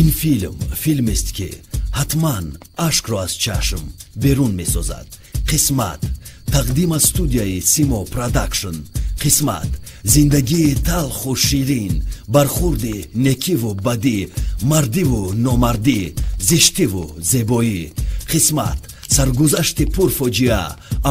Ин филм филмест, ки ҳатман ашкро аз чашм берун месозад. Қисмат тақдим аз студияи Симо Продакшн. Қисмат зиндагии талху ширин, бархурди некиву бадӣ, мардиву номардӣ, зиштиву зебоӣ. Қисмат саргузашти пурфоҷиа,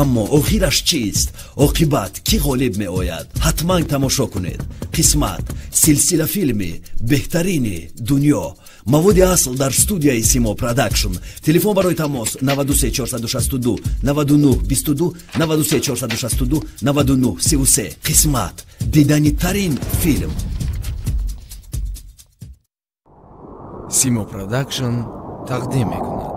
аммо охираш чист? Оқибат кӣ ғолиб меояд? Ҳатман тамошо кунед. Қисмат силсила филми беҳтарини дунё. Маводи асл дар студияи Симо Продакшн. Телефон барои тамос 93 462 99 22, 93 462 99 33. Қисмат диданитарин филм. Симо Продакшн тақдим мекунад.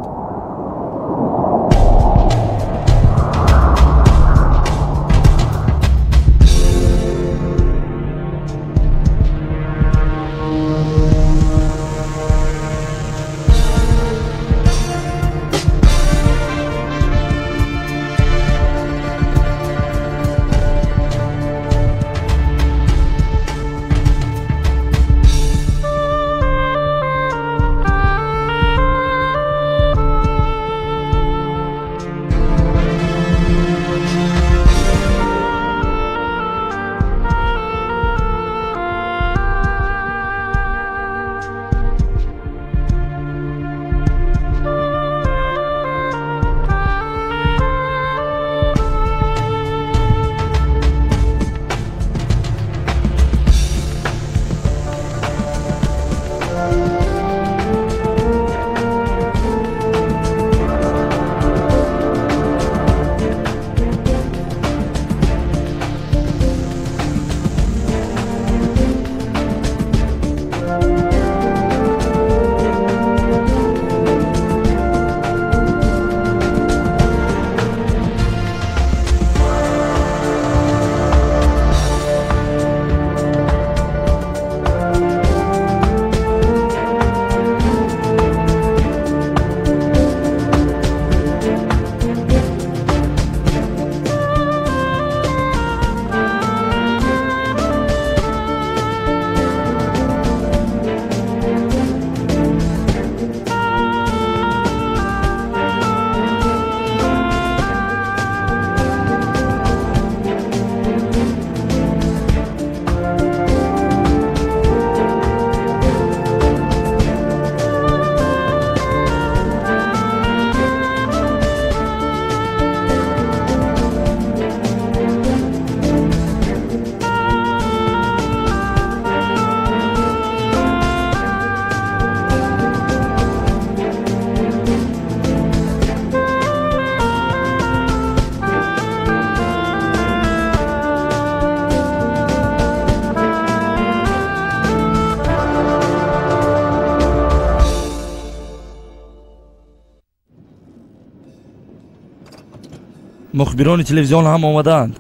Мухбирони телевизион ҳам омадаанд,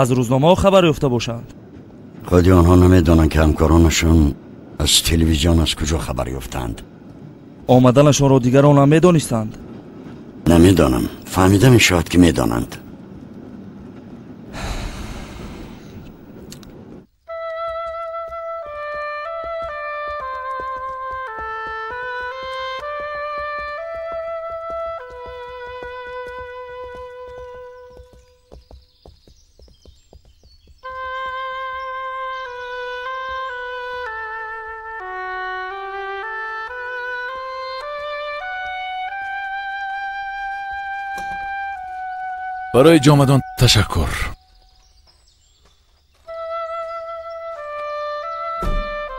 аз рӯзномаҳо хабар ёфта бошанд. Худи онҳо намедонанд, ки ҳамкоронашон аз телевизион аз куҷо хабар ёфтаанд. Омаданашонро дигарон ҳам медонистанд. Намедонам, фаҳмида мешавад, ки медонанд. Барои ҷомадон ташаккур.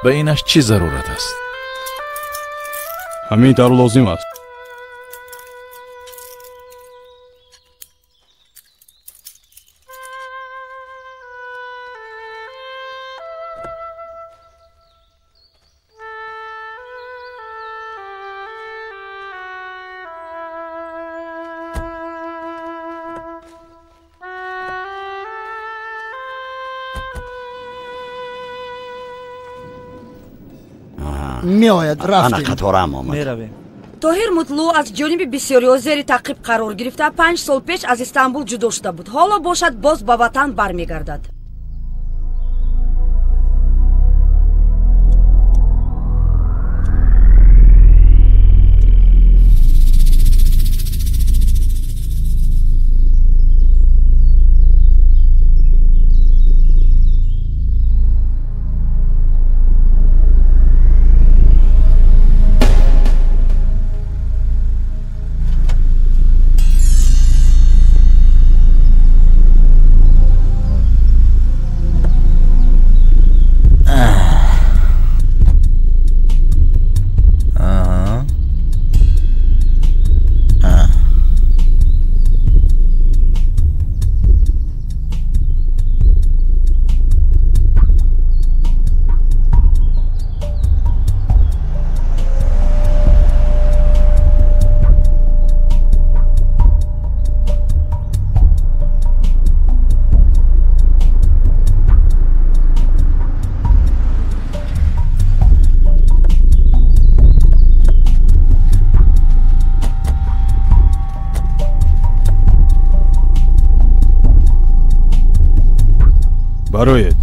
Ба инаш чӣ зарурат аст? Ҳамин тавр лозим аст. Меояд, Ана рафтем. қатораам омад. Меравем. Тоҳир Мутлу аз ҷониби бисёриҳо зери таъқиб қарор гирифта, 5 сол пеш аз Истанбул ҷудо шуда буд. Ҳоло бошад, боз ба ватан бармегардад. Бароед.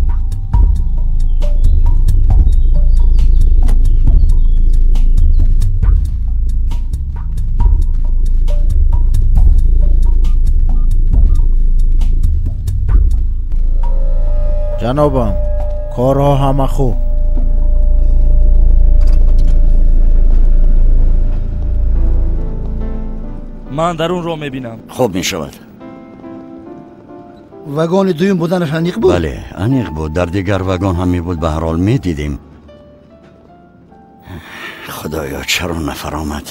Ҷанобам, корҳо ҳама хуб. Ман дарунро мебинам. Хуб мешавад. Вагони дуюм буданаш аниқ буд? Бале, аниқ буд. Дар дигар вагон ҳам мебуд, ба ҳар ҳол медидем. Худоё, чаро нафар омад?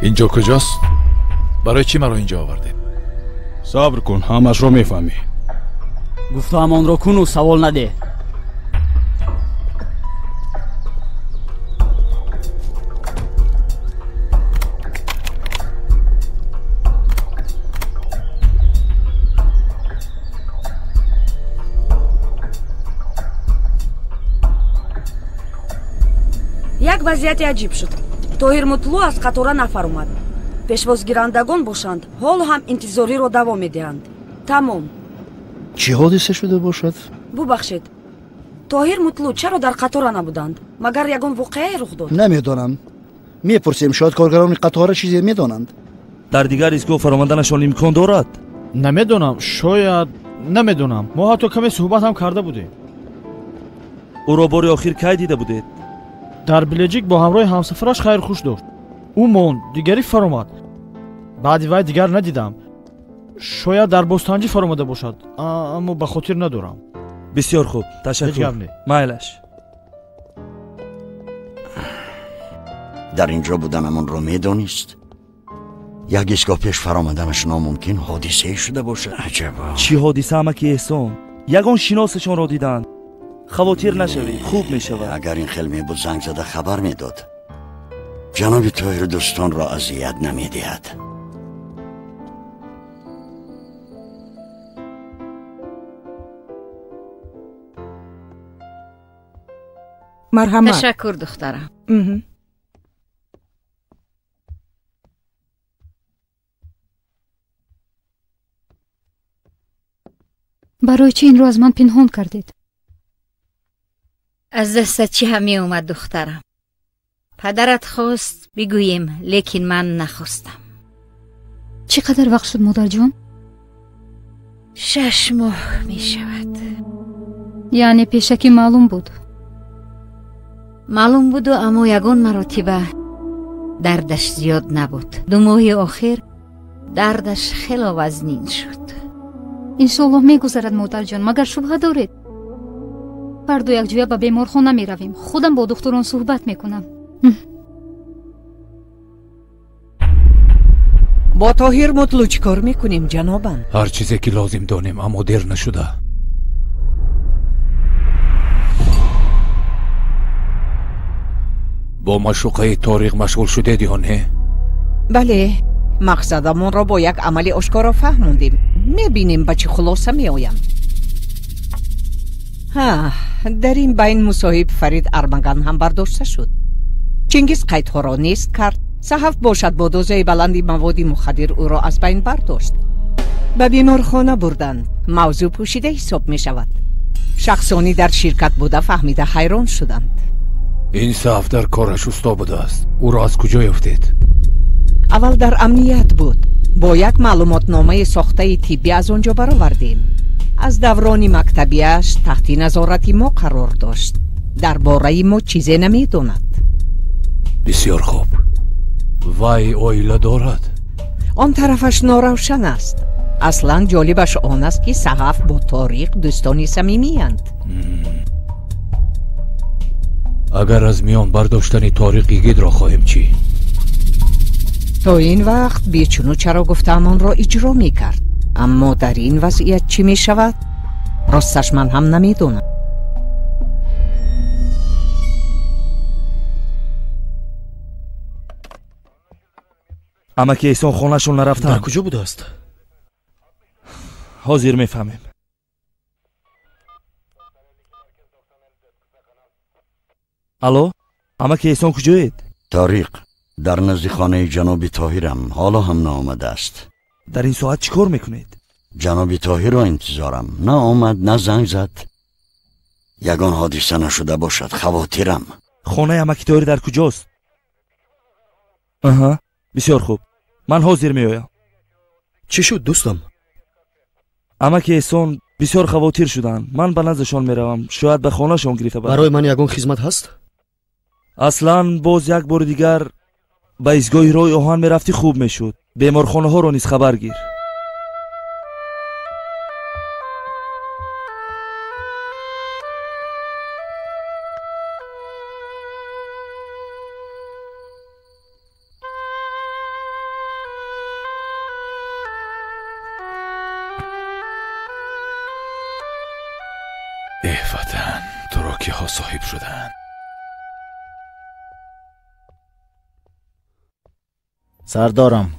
Инҷо куҷост? Барои чӣ маро инҷо овардед? Сабр кун, ҳамашро мефаҳмӣ. Гуфтаам онро куну савол надеҳ. Як вазъияти аҷиб шуд. Тоҳир Мутлу аз қатора нафаромад. Пешвозгирандагон бошанд, ҳоло ҳам интизориро давом медиҳанд. Тамом. Чӣ ҳодиса шуда бошад? Бубахшед, Тоҳир Мутлу чаро дар қатора набуданд? Магар ягон воқеае рух дод? Намедонам. Мепурсем, шояд коргарони қатора чизе медонанд. Дар дигар истгоҳ фаромаданашон имкон дорад? Намедонам, шояд, намедонам. Мо ҳатто каме суҳбат ҳам карда будем. Ӯро бори охир кай дида будед? Дар Билеҷик бо ҳамроҳи ҳамсафараш хайрхуш дошт. Ӯ монд, дигари фаромад. Баъди вай дигар надидам. Шояд дар Бостанҷӣ фаромада бошад, аммо ба хотир надорам. Бисёр хуб, ташаккур. Майлаш. Дар инҷо буданамонро медонист? Як истгоҳ пеш фаромаданаш номумкин ҳодисае шуда бошад. Аҷабо. Чӣ ҳодиса, амаки Эҳсон? Ягон шиносашонро диданд. Хавотир нашавед, хуб мешавад. Агар ин хел мебуд, занг зада хабар медод. Ҷаноби Тоҳир дӯстонро азият намедиҳад. Марҳамат. Ташаккур, духтарам. Барои чӣ инро аз ман пинҳон кардед? Аз дастат чӣ ҳам меомад, духтарам. Падарат хост бигӯем, лекин ман нахостам. Чӣ қадар вақт шуд, модарҷон? 6 моҳ мешавад. Яъне пешакӣ маълум буд? Маълум буду, аммо ягон маротиба дардаш зиёд набуд. 2 моҳи охир дардаш хело вазнин шуд. Иншоаллоҳ мегузарад, модарҷон, магар шубҳа доред? Фардо якҷоя ба беморхона меравем. Худам бо духтурон суҳбат мекунам. Бо Тоҳир Мутлу чӣ кор мекунем, ҷанобам? Ҳар чизе ки лозим донем, аммо дер нашуда. Бо машуқаи Ториқ машғул шудед ё не? Бале, мақсадамонро бо як амали ошкоро фаҳмондем. Мебинем ба чӣ хулоса меоям. Ҳа, дар ин байн мусоҳиб Фарид Армаган ҳам бардошта шуд. Чингиз қайдҳоро нест кард. Саҳаф бошад бо дозаи баланди маводи мухаддир ӯро аз байн бардошт. Ба беморхона бурданд. Мавзӯъ пӯшида ҳисоб мешавад. Шахсони дар ширкат буда фаҳмида ҳайрон шуданд. Ин Саҳаф дар кораш усто будааст. Ӯро аз куҷо ёфтед? Аввал дар амният буд. Бо як маълумотномаи сохтаи тиббӣ аз он ҷо баровардем. Аз даврони мактабиаш таҳти назорати мо қарор дошт. Дар бораи мо чизе намедонад. Бисёр хуб. Вай оила дорад? Он тарафаш норавшан аст. Аслан ҷолибаш он аст, ки Саҳаф бо Ториқ дӯстони самимиянд. Агар аз миён бардоштани Ториқ Йигитро хоҳем, чӣ? То ин вақт бечуну чаро гуфтаамонро иҷро мекард, аммо дар ин вазъият чӣ мешавад? Росташ ман ҳам намедонам. Амаки Эҳсон хонашон нарафтанд. Дар куҷо будааст? Ҳозир мефаҳмем. Алло, амаки Эҳсон куҷоед? Ториқ, дар назди хонаи ҷаноби Тоҳирам, ҳоло ҳам наомадааст. Дар ин соат чӣ кор мекунед? Ҷаноби Тоҳирро интизорам. На омад, на занг зад. Ягон ҳодиса нашуда бошад, хавотирам. Хонаи амаки Тоҳир дар куҷост? Аҳа, бисёр хуб. Ман ҳозир меоям. Чӣ шуд, дӯстам? Амаки Эҳсон бисёр хавотир шуданд. Ман ба наздашон меравам, шояд ба хонашон гирифта барам. Барои ман ягон хизмат ҳаст? Аслан боз як бори дигар ба истгоҳи роҳи оҳан мерафтӣ хуб мешуд. Беморхонаҳоро низ хабар гир. Эҳ ватан, туро киҳо соҳиб шуданд? Сардорам,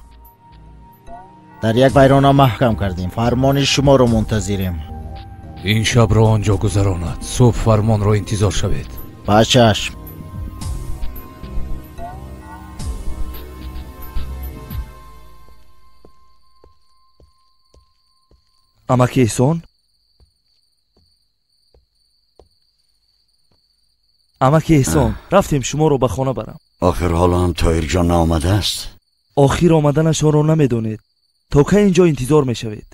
дар як вайрона маҳкам кардем. Фармони шуморо мунтазирем. Ин шабро он ҷо гузаронад. Субҳ фармонро интизор шавед. Ба чашм. Амаки Эҳсон? Амаки Эҳсон, рафтем шуморо ба хона барам. Охир ҳоло ҳам Тоҳирҷон наомадааст? Охир омаданашонро намедонед. То кай инҷо интизор мешавед?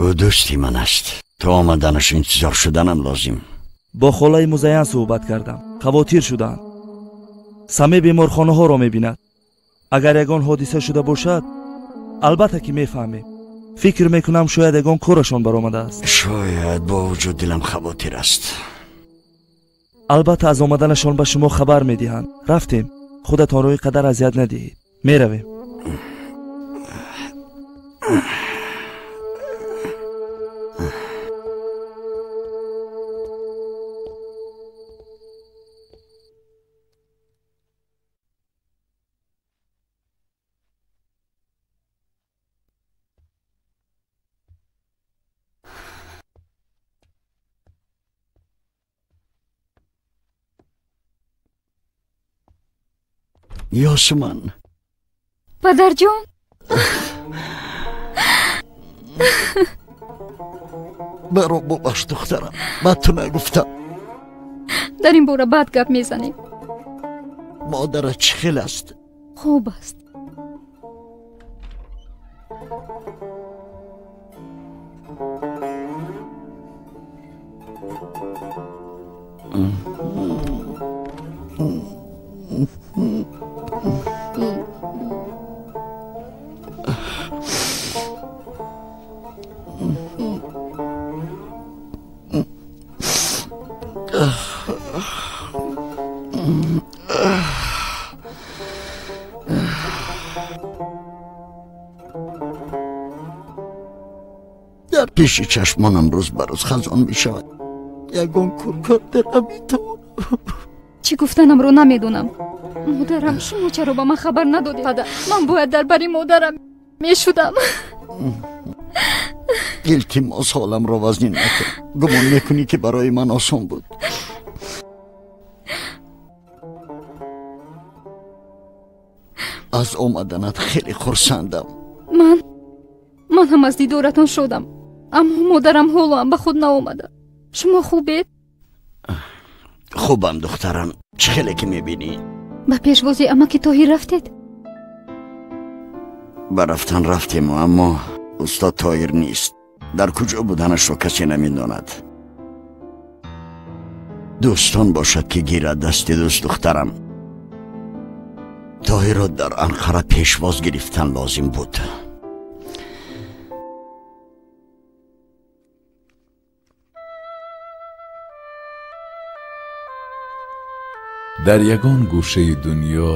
Ӯ дӯсти ман аст. То омаданаш интизор шуданам лозим. Бо холаи Музайян суҳбат кардам. Хавотир шуданд. Саме беморхонаҳоро мебинад. Агар ягон ҳодиса шуда бошад, албатта ки мефаҳмем. Фикр мекунам шояд ягон корашон баромадааст. Шояд, бо вуҷуд дилам хавотир аст. Албатта аз омаданашон ба шумо хабар медиҳанд. Рафтем, худатонро ин қадар азият надиҳед. Меравем. Ёсуман. Падарҷон. Маро бубахш, духтарам, ба ту нагуфтам. Дар ин бора баъд гап мезанем. Модарат чӣ хел аст? Хуб аст. Дар пеши чашмонам рӯз ба рӯз хазон мешавад. Ягон кор карда наметавонам. Чӣ гуфтанамро намедонам. Модарам, шумо чаро ба ман хабар надодед? Падар, ман бояд дар бари модарам мешудам. Илтимос, ҳоламро вазнин накун. Гумон мекунӣ ки барои ман осон буд? Аз омаданат хеле хурсандам. Ман ҳам аз дидоратон шодам, аммо модарам ҳолоам ба худ наомада. Шумо хубед? Хубам, духтарам. Чӣ хеле ки мебинӣ. Ба пешвози амаки Тоҳир рафтед? Ба рафтан рафтему, аммо устод Тоҳир нест. Дар куҷо буданашро касе намедонад. Дӯстон бошад ки гирад дасти дӯст, духтарам. Тоҳирро дар Анқара пешвоз гирифтан лозим буд. Дар ягон гӯшаи дунё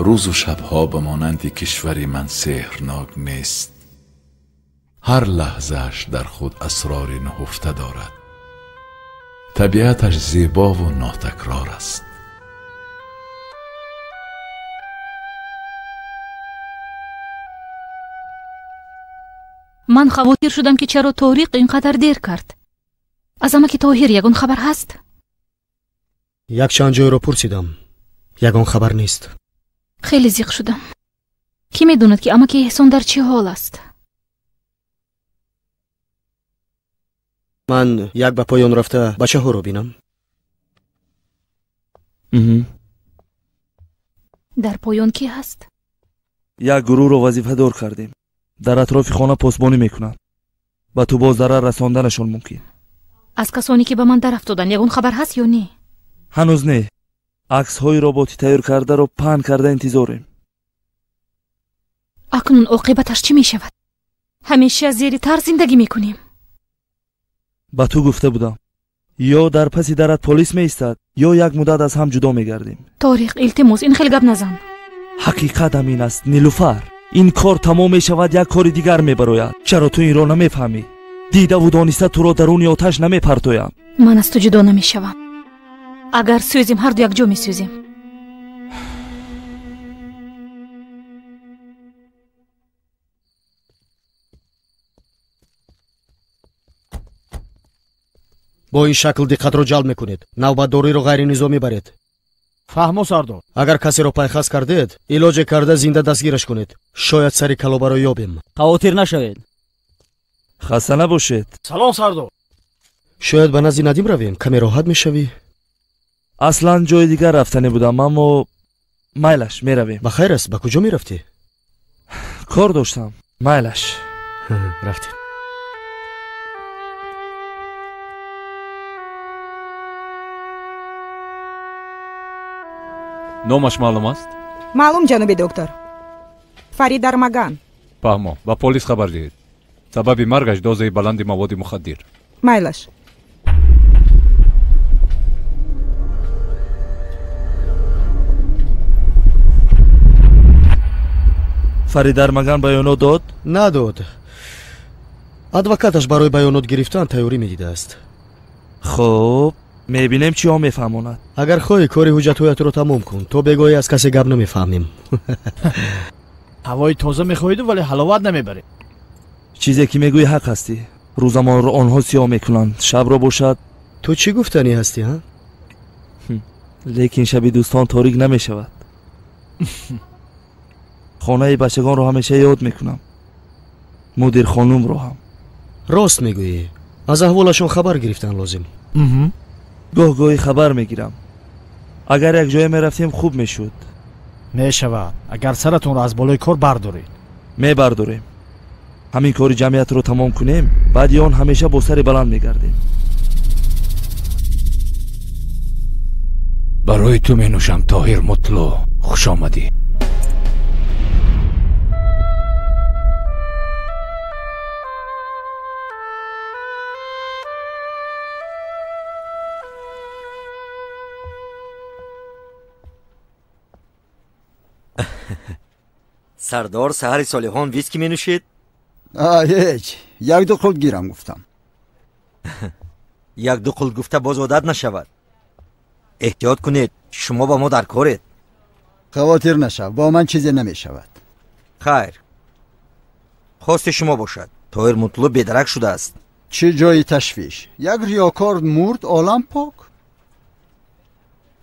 Рӯзу шабҳо ба монанди кишвари ман сеҳрнок нест. Ҳар лаҳзааш дар худ асрори нуҳуфта дорад. Табиаташ зебову нотакрор аст. Ман хавотир шудам, ки чаро Ториқ ин қадар дер кард. Аз амаки Тоҳир ягон хабар ҳаст? Якчанд ҷойро пурсидам, ягон хабар нест. Хеле зиқ шудам. Кӣ медонад, ки амаки Эҳсон дар чӣ ҳол аст? Ман як ба поён рафта бачаҳоро бинам. Дар поён кӣ ҳаст? Як гурӯҳро вазифадор кардем. Дар атрофи хона посбонӣ мекунанд. Ба ту боз зарар расонданашон мумкин. Аз касоне ки ба ман дар афтоданд ягон хабар ҳаст ё не? Ҳанӯз не. Аксҳои роботӣ тайёр кардаро паҳн карда интизорем. Акнун оқибаташ чӣ мешавад? Ҳамеша зери тарс зиндагӣ мекунем. Ба ту гуфта будам, ё дар паси дарат полис меистад, ё як муддат аз ҳам ҷудо мегардем. Ториқ, илтимос, ин хел гап назан. Ҳақиқат ҳамин аст, Нилуфар. Ин кор тамом мешавад, як кори дигар мебарояд. Чаро ту инро намефаҳмӣ? Дидаву дониста туро даруни оташ намепартоям. Ман аз ту ҷудо намешавам. Агар сӯзем, ҳарду якҷо месӯзем. Бо ин шакл диққатро ҷалб мекунед, навбатдориро ғайринизомӣ баред. Фаҳмо, сардор. Агар касеро пайхас кардед, илоҷе карда зинда дастгираш кунед. Шояд сари калобаро ёбем. Хавотир нашавед. Хаста набошед. Салом, сардор. Шояд ба назди Надим равем, каме роҳат мешавӣ. Аслан ҷои дигар рафтанӣ будам, аммо майлаш, меравем. Ба хайр аст, ба куҷо мерафтӣ? Кор доштам, майлаш. Рафтем. Номаш маълум аст? Маълум, ҷаноби доктор. Фарид Армаган. Фаҳмо, ба полис хабар диҳед. Сабаби маргаш дозаи баланди маводи мухаддир. Майлаш. Фарид Армаган баёнот дод? Надод. Адвокаташ барои баёнот гирифтан тайёрӣ медидааст. Хуб, мебинем чиҳо мефаҳмонад. Агар хоҳӣ, кори ҳуҷҷатҳоятро тамом кун, то бегоҳӣ аз касе гап намефаҳмем. Ҳавои тоза мехоҳиду, вале ҳаловат намебаред. Чизе ки мегӯӣ ҳақ ҳастӣ. Рӯзамонро онҳо сиёҳ мекунанд, шабро бошад. Ту чӣ гуфтанӣ ҳастӣ, ҳа? Лекин шаби дӯстон торик намешавад. Хонаи бачагонро ҳамеша ёд мекунам, мудирхонумро ҳам. Рост мегӯӣ, аз аҳволашон хабар гирифтан лозим. Гоҳ гоҳӣ хабар мегирам. Агар як ҷое мерафтем, хуб мешуд. Мешавад, агар саратонро аз болои кор бардоред. Мебардорем. Ҳамин кори ҷамъиятро тамом кунем, баъди он ҳамеша бо сари баланд мегардем. Барои ту менӯшам, Тоҳир Мутлу. Хуш омадӣ. Сардор, саҳари солиҳон виски менӯшед? Ҳеҷ, якду қулт гирам гуфтам. Якду қулт гуфта боз одат нашавад. Эҳтиёт кунед, шумо ба мо дар коред. Хавотир нашав, бо ман чизе намешавад. Хайр, хости шумо бошад. Тоҳир Мутлу бедарак шудааст. Чӣ ҷои ташвиш? Як риёкор мурд, олам пок.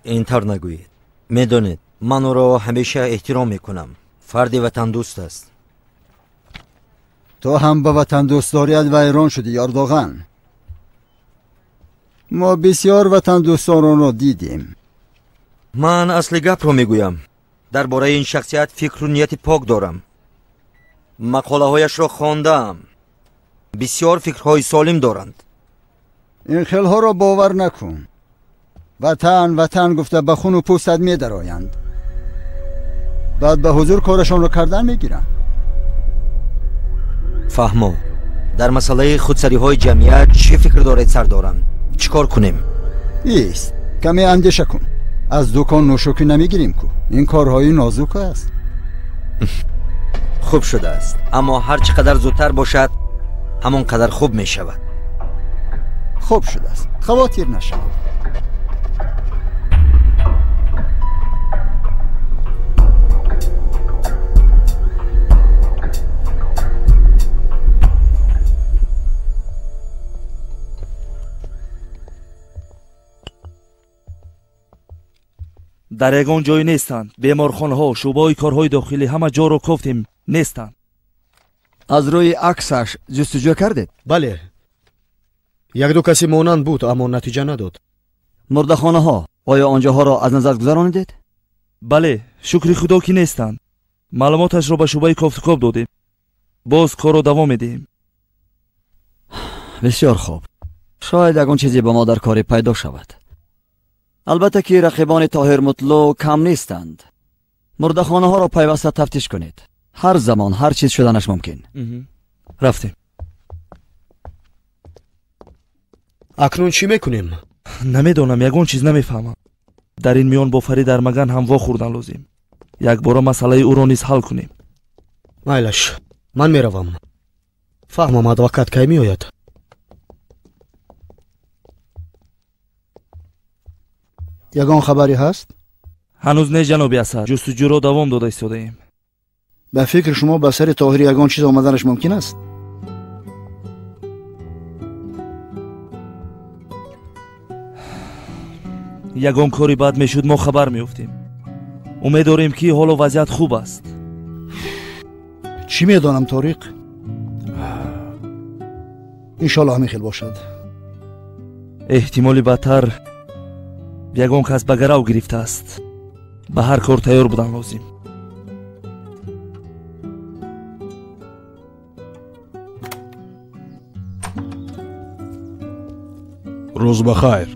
Ин тавр нагӯед. Медонед, ман ӯро ҳамеша эҳтиром мекунам. Фарди ватандӯст аст. Ту ҳам ба ватандӯстдорият вайрон шудӣ, Ёрдоған. Мо бисёр ватандӯстдоронро дидем. Ман асли гапро мегӯям. Дар бораи ин шахсият фикру нияти пок дорам. Мақолаҳояшро хондаам. Бисёр фикрҳои солим доранд. Ин хелҳоро бовар накун. Ватан, ватан гуфта ба хуну пӯстат медароянд. Баъд ба ҳузур корашонро кардан мегиранд. Фаҳмо, дар масъалаи худсариҳои ҷамъият чӣ фикр доред, сардорам? Чӣ кор кунем? Ист, каме андеша кун. Аз дукон нӯшокӣ намегирем ку. Ин корҳои нозук аст. Хуб шудааст, аммо ҳар чӣ қадар зудтар бошад, ҳамон қадар хуб мешавад. Хуб шудааст, хавотир нашавед. Дар ягон ҷой нестанд. Беморхонаҳо, шӯъбаҳои корҳои дохилӣ, ҳама ҷоро кофтем, нестанд. Аз рӯи аксаш ҷустуҷӯ кардед? Бале, якду касе монанд буд, аммо натиҷа надод. Мурдахонаҳо, оё онҷоҳоро аз назар гузаронидед? Бале, шукри худо ки нестанд. Маълумоташро ба шӯъбаи кофтукоб додем. Боз корро давом медиҳем. Бисёр хуб. Шояд ягон чизе ба мо дар корӣ пайдо шавад. Албатта ки рақибони Тоҳир Мутлу кам нестанд. Мурдахонаҳоро пайваста тафтиш кунед. Ҳар замон ҳар чиз шуданаш мумкин. Рафтем. Акнун чӣ мекунем? Намедонам, ягон чиз намефаҳмам. Дар ин миён бо Фарид Армаган ҳам вохӯрдан лозим. Якбора масъалаи ӯро низ ҳал кунем. Майлаш, ман меравам. Фаҳмам, адвокат кай меояд? Ягон хабаре ҳаст? Ҳанӯз не, ҷаноби Асад. Ҷустуҷӯро давом дода истодаем. Ба фикри шумо ба сари Тоҳир ягон чиз омаданаш мумкин аст? Ягон кори бад мешуд, мо хабар меёфтем. Умед дорем, ки ҳоло вазъият хуб аст. Чӣ медонам, Ториқ? Иншоалло ҳамин хел бошад. Эҳтимоли бадтар ягон кас ба гарав гирифтааст. Ба ҳар кор тайёр будан лозим. Рӯз ба хайр.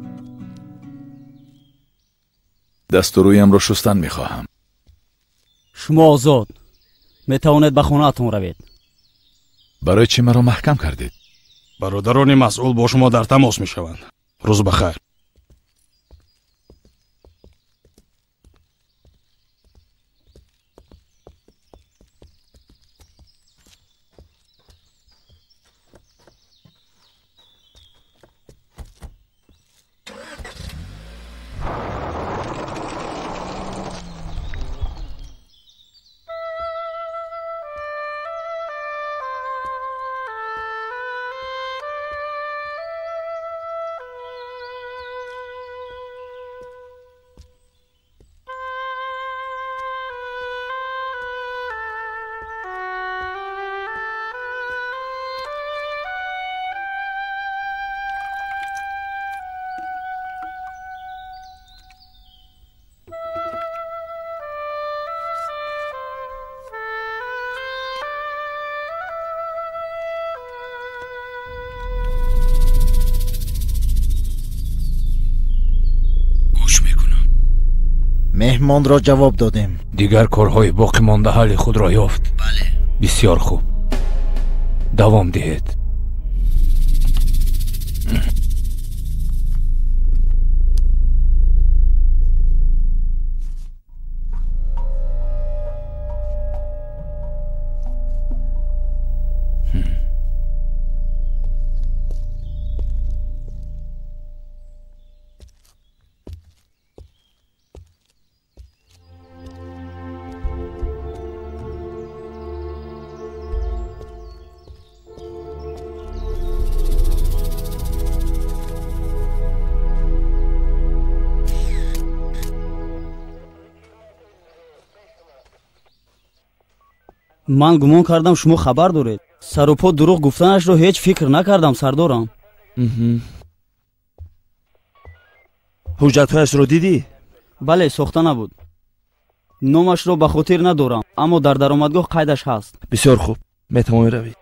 Дасту рӯямро шустан мехоҳам. Шумо озод, метавонед ба хонаатон равед. Барои чӣ маро маҳкам кардед? Бародарони масъул бо шумо дар тамос мешаванд. Рӯз ба хайр. Меҳмонро ҷавоб додем. Дигар корҳои боқӣ монда ҳалли худро ёфт. Бале. Бисёр хуб. Давом диҳед. Ман гумон кардам шумо хабар доред. Сару по дурӯғ гуфтанашро ҳеҷ фикр накардам, сардорам. Ҳуҷҷатҳояшро дидӣ? Бале, сохта набуд. Номашро ба хотир надорам, аммо дар даромадгоҳ қайдаш ҳаст. Бисёр хуб, метавонӣ равӣ.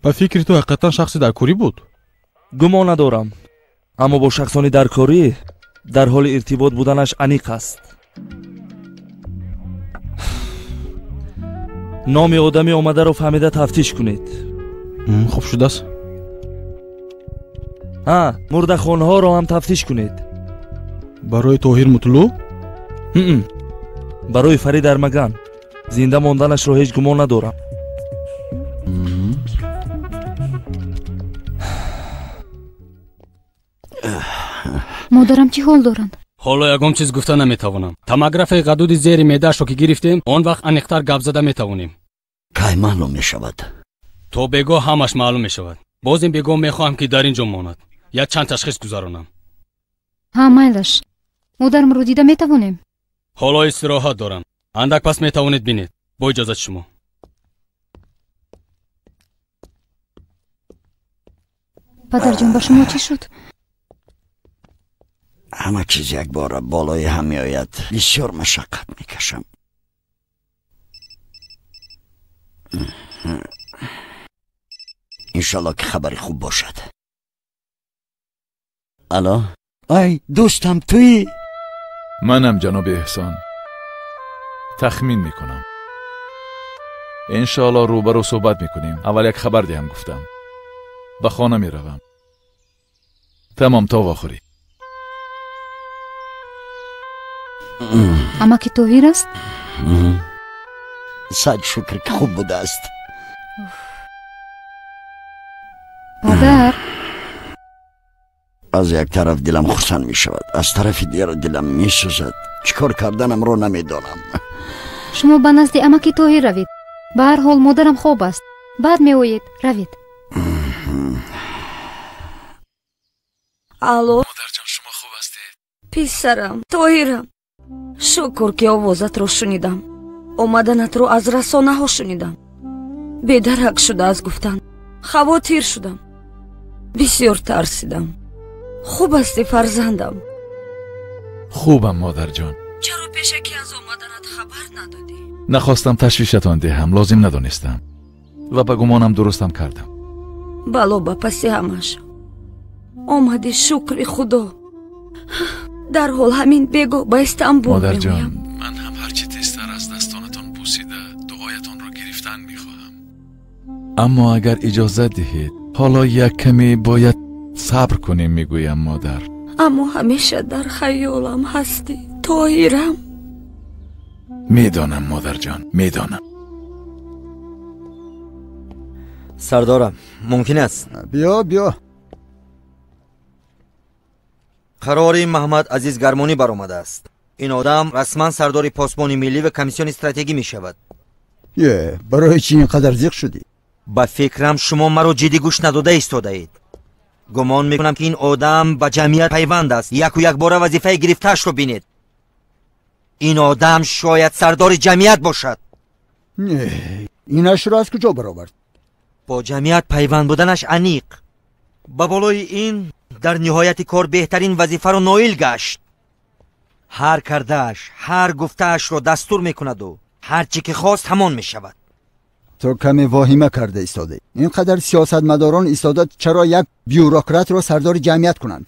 Ба фикри ту ҳақиқатан шахси даркорӣ буд? Гумон надорам, аммо бо шахсони даркорӣ дар ҳоли иртибот буданаш аниқ аст. Номи одами омадаро фаҳмида тафтиш кунед. Хуб шудааст. Ҳа, мурдахонаҳоро ҳам тафтиш кунед. Барои Тоҳир Мутлу? Барои Фарид Армаган. Зинда монданашро ҳеҷ гумон надорам. Модарам чӣ ҳол доранд? Ҳоло ягон чиз гуфта наметавонам. Томографияи ғадуди зери меъдаашро ки гирифтем, он вақт аниқтар гап зада метавонем. Кай маълум мешавад? То бегоҳ ҳамаш маълум мешавад. Боз ин бегоҳ мехоҳам ки дар ин ҷо монад. Як чанд ташхис гузаронам. Ҳа, майлаш. Модарамро дида метавонем? Ҳоло истироҳат дорам. Андак пас метавонед бинед. Бо иҷозати шумо. Падарҷон, ба шумо чӣ шуд? Ҳама чиз якбора болои ҳам меояд. Бисёр машаққат мекашам. Иншалло ки хабари хуб бошад. Алло, ай дӯстам, туӣ? Манам, ҷаноби Эҳсон. Тахмин мекунам. Иншоалло рӯбарӯ суҳбат мекунем. Аввал як хабар диҳам гуфтам. Ба хона меравам. Тамом, то вохӯрӣ. Амаки Тоҳир аст? Сад шукр ки хуб будааст. Падар, аз як тараф дилам хурсанд мешавад, аз тарафи дигар дилам месӯзад. Чӣ кор карданамро намедонам. Шумо ба назди амаки Тоҳир равед. Ба ҳар ҳол модарам хоб аст. Баъд меоед, равед. Алло, модарҷон, шумо хуб ҳастед? Писарам, Тоҳирам, шукр ки овозатро шунидам. Омаданатро аз расонаҳо шунидам. Бедарак шудааст гуфтанд. Хавотир шудам. Бисёр тарсидам. Хуб ҳастӣ, фарзандам? Хубам, модарҷон. Чаро пешакӣ аз омаданат хабар надодӣ? Нахостам ташвишатон диҳам, лозим надонистам ва ба гумонам дурустам кардам. Бало ба паси ҳамаш омадӣ, шукри Худо. Дарҳол ҳамин бего ба Истанбул. Модарҷон, ман ҳам ҳарчи тезтар аз дастонатон бусида дуоятонро гирифтан мехоҳам. Аммо агар иҷозат диҳед, ҳоло як каме бояд сабр кунем, мегӯям модар. Аммо ҳамеша дар хаёлам ҳастӣ, Тоҳирам. Медонам, модарҷон, медонам. Сардорам, мумкин аст? Биё, биё. Қарори Маҳмад Азиз Гармонӣ баромадааст. Ин одам расман сардори посбони миллӣ ва комиссиони стратегӣ мешавад. Е, барои чӣ ин қадар зиқ шудӣ? Ба фикрам шумо маро ҷиддӣ гӯш надода истодаед. Гумон мекунам ки ин одам ба ҷамъият пайванд аст. Яку якбора вазифаи гирифтаашро бинед. Ин одам шояд сардори ҷамъият бошад. Не, инашро аз куҷо баровард? Бо ҷамъият пайванд буданаш аниқ. Ба болои ин дар ниҳояти кор беҳтарин вазифаро ноил гашт. Ҳар кардааш, ҳар гуфтаашро дастур мекунаду ҳар чӣ ки хост ҳамон мешавад. Ту каме воҳима карда истодаӣ. Ин қадар сиёсатмадорон истода чаро як бюрократро сардори ҷамъият кунанд?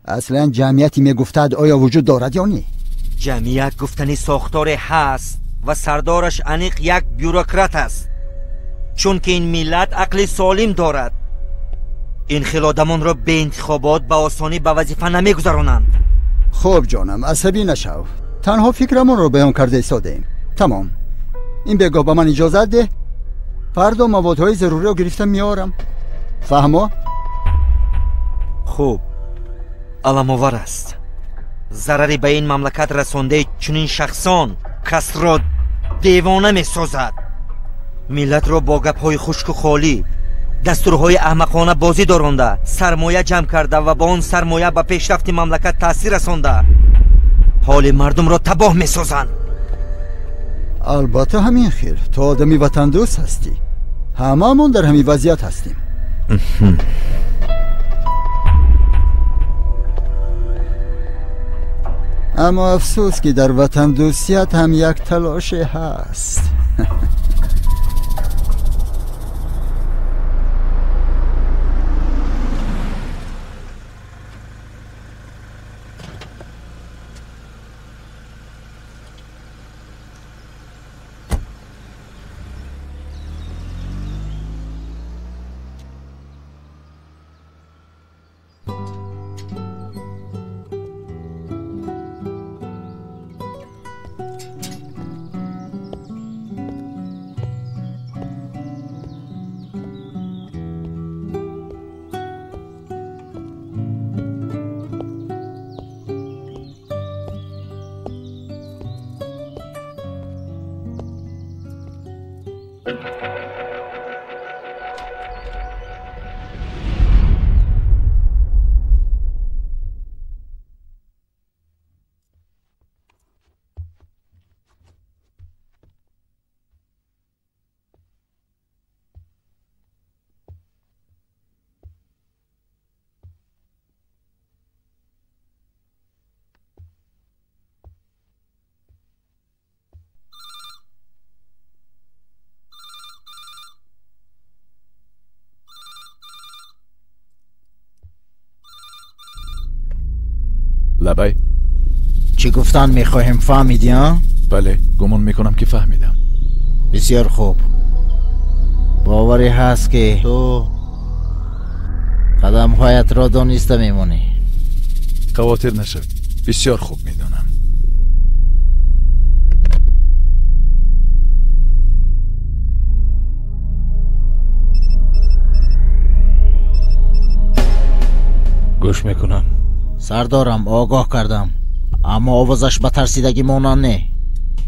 Аслан ҷамъияте мегуфтад оё вуҷуд дорад ё не? Ҷамъият гуфтани сохторе ҳаст ва сардораш аниқ як бюрократ аст. Чунки ин миллат ақли солим дорад. Ин хел одамонро беинтихобот ба осонӣ ба вазифа намегузаронанд. Хуб ҷонам, асабӣ нашав. Танҳо фикрамонро баён карда истодаем. Тамом. Ин бегоҳ ба ман иҷозат деҳ. Фардо маводҳои заруриро гирифта меорам. Фаҳмо? Хуб, аламовар аст. Зарари ба ин мамлакат расондаи чунин шахсон касро девона месозад. Миллатро бо гапҳои хушку холӣ, дастурҳои аҳмақона бозӣ доронда, сармоя ҷамъ карда ва бо он сармоя ба пешрафти мамлакат таъсир расонда, ҳоли мардумро табоҳ месозанд. Албатта ҳамин хел. Ту одами ватандӯст ҳастӣ. Ҳамаамон дар ҳамин вазъият ҳастем. Аммо афсӯс ки дар ватандӯстият ҳам як талоше ҳаст. لبای. چی گفتن میخواهیم فهمیدی ها؟ بله، گمان میکنم که فهمیدم. بسیار خوب. باوری هست که تو قدم هایت را دانسته میمونی. خواطر نشد، بسیار خوب میدانم. گوش میکنم. سردارم آگاه کردم، اما آوازش به ترسیدگی مانند نه.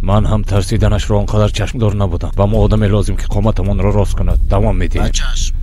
من هم ترسیدنش را آنقدر چشمدار نبودم و ما آدم لازم که قامتمان را راست کند. دوام میدهیم. چشم.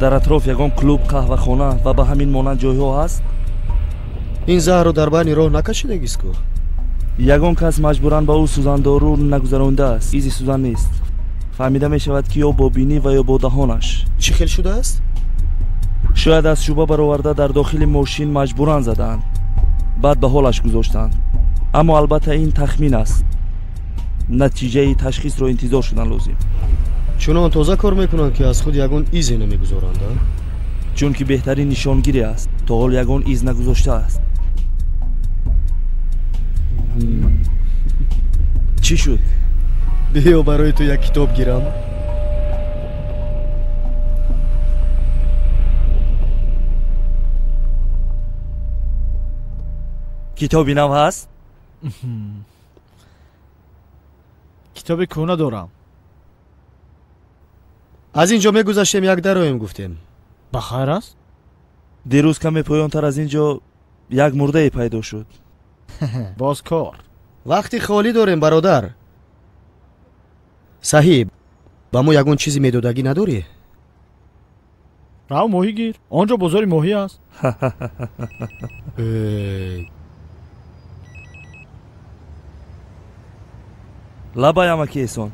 дар атроф ягон клуб, қаҳвахона ва ба ҳамин монанд ҷойҳо ҳаст? Ин заҳрро дар байни роҳ накашидагист ку? Ягон кас маҷбуран ба ӯ сӯзандору нагузарондааст. Изи сӯзан нест. Фаҳмида мешавад, ки ё бо бинӣ ва ё бо даҳонаш. Чӣ хел шудааст? Шояд аз шӯъба бароварда дар дохили мошин маҷбуран задаанд, баъд ба ҳолаш гузоштанд. Аммо албатта ин тахмин аст. Натиҷаи ташхисро интизор шудан лозим. Чунон тоза кор мекунанд, ки аз худ ягон изе намегузоранд. Чунки беҳтарин нишонгире аст, то ҳол ягон из нагузоштааст. Чӣ шуд? Биё барои ту як китоб гирам. Китоби нав ҳаст? Китоби кӯҳна дорам. Аз ин ҷо мегузаштем, як дароем гуфтем. Ба хайр аст? Дирӯз каме поёнтар аз ин ҷо як мурдае пайдо шуд. Боз кор. Вақти холӣ дорем, бародар. Саҳиб, ба мо ягон чизи медодагӣ надорӣ? Рав моҳӣ гир, он ҷо бозори моҳӣ аст. Лабай, амаки Эҳсон.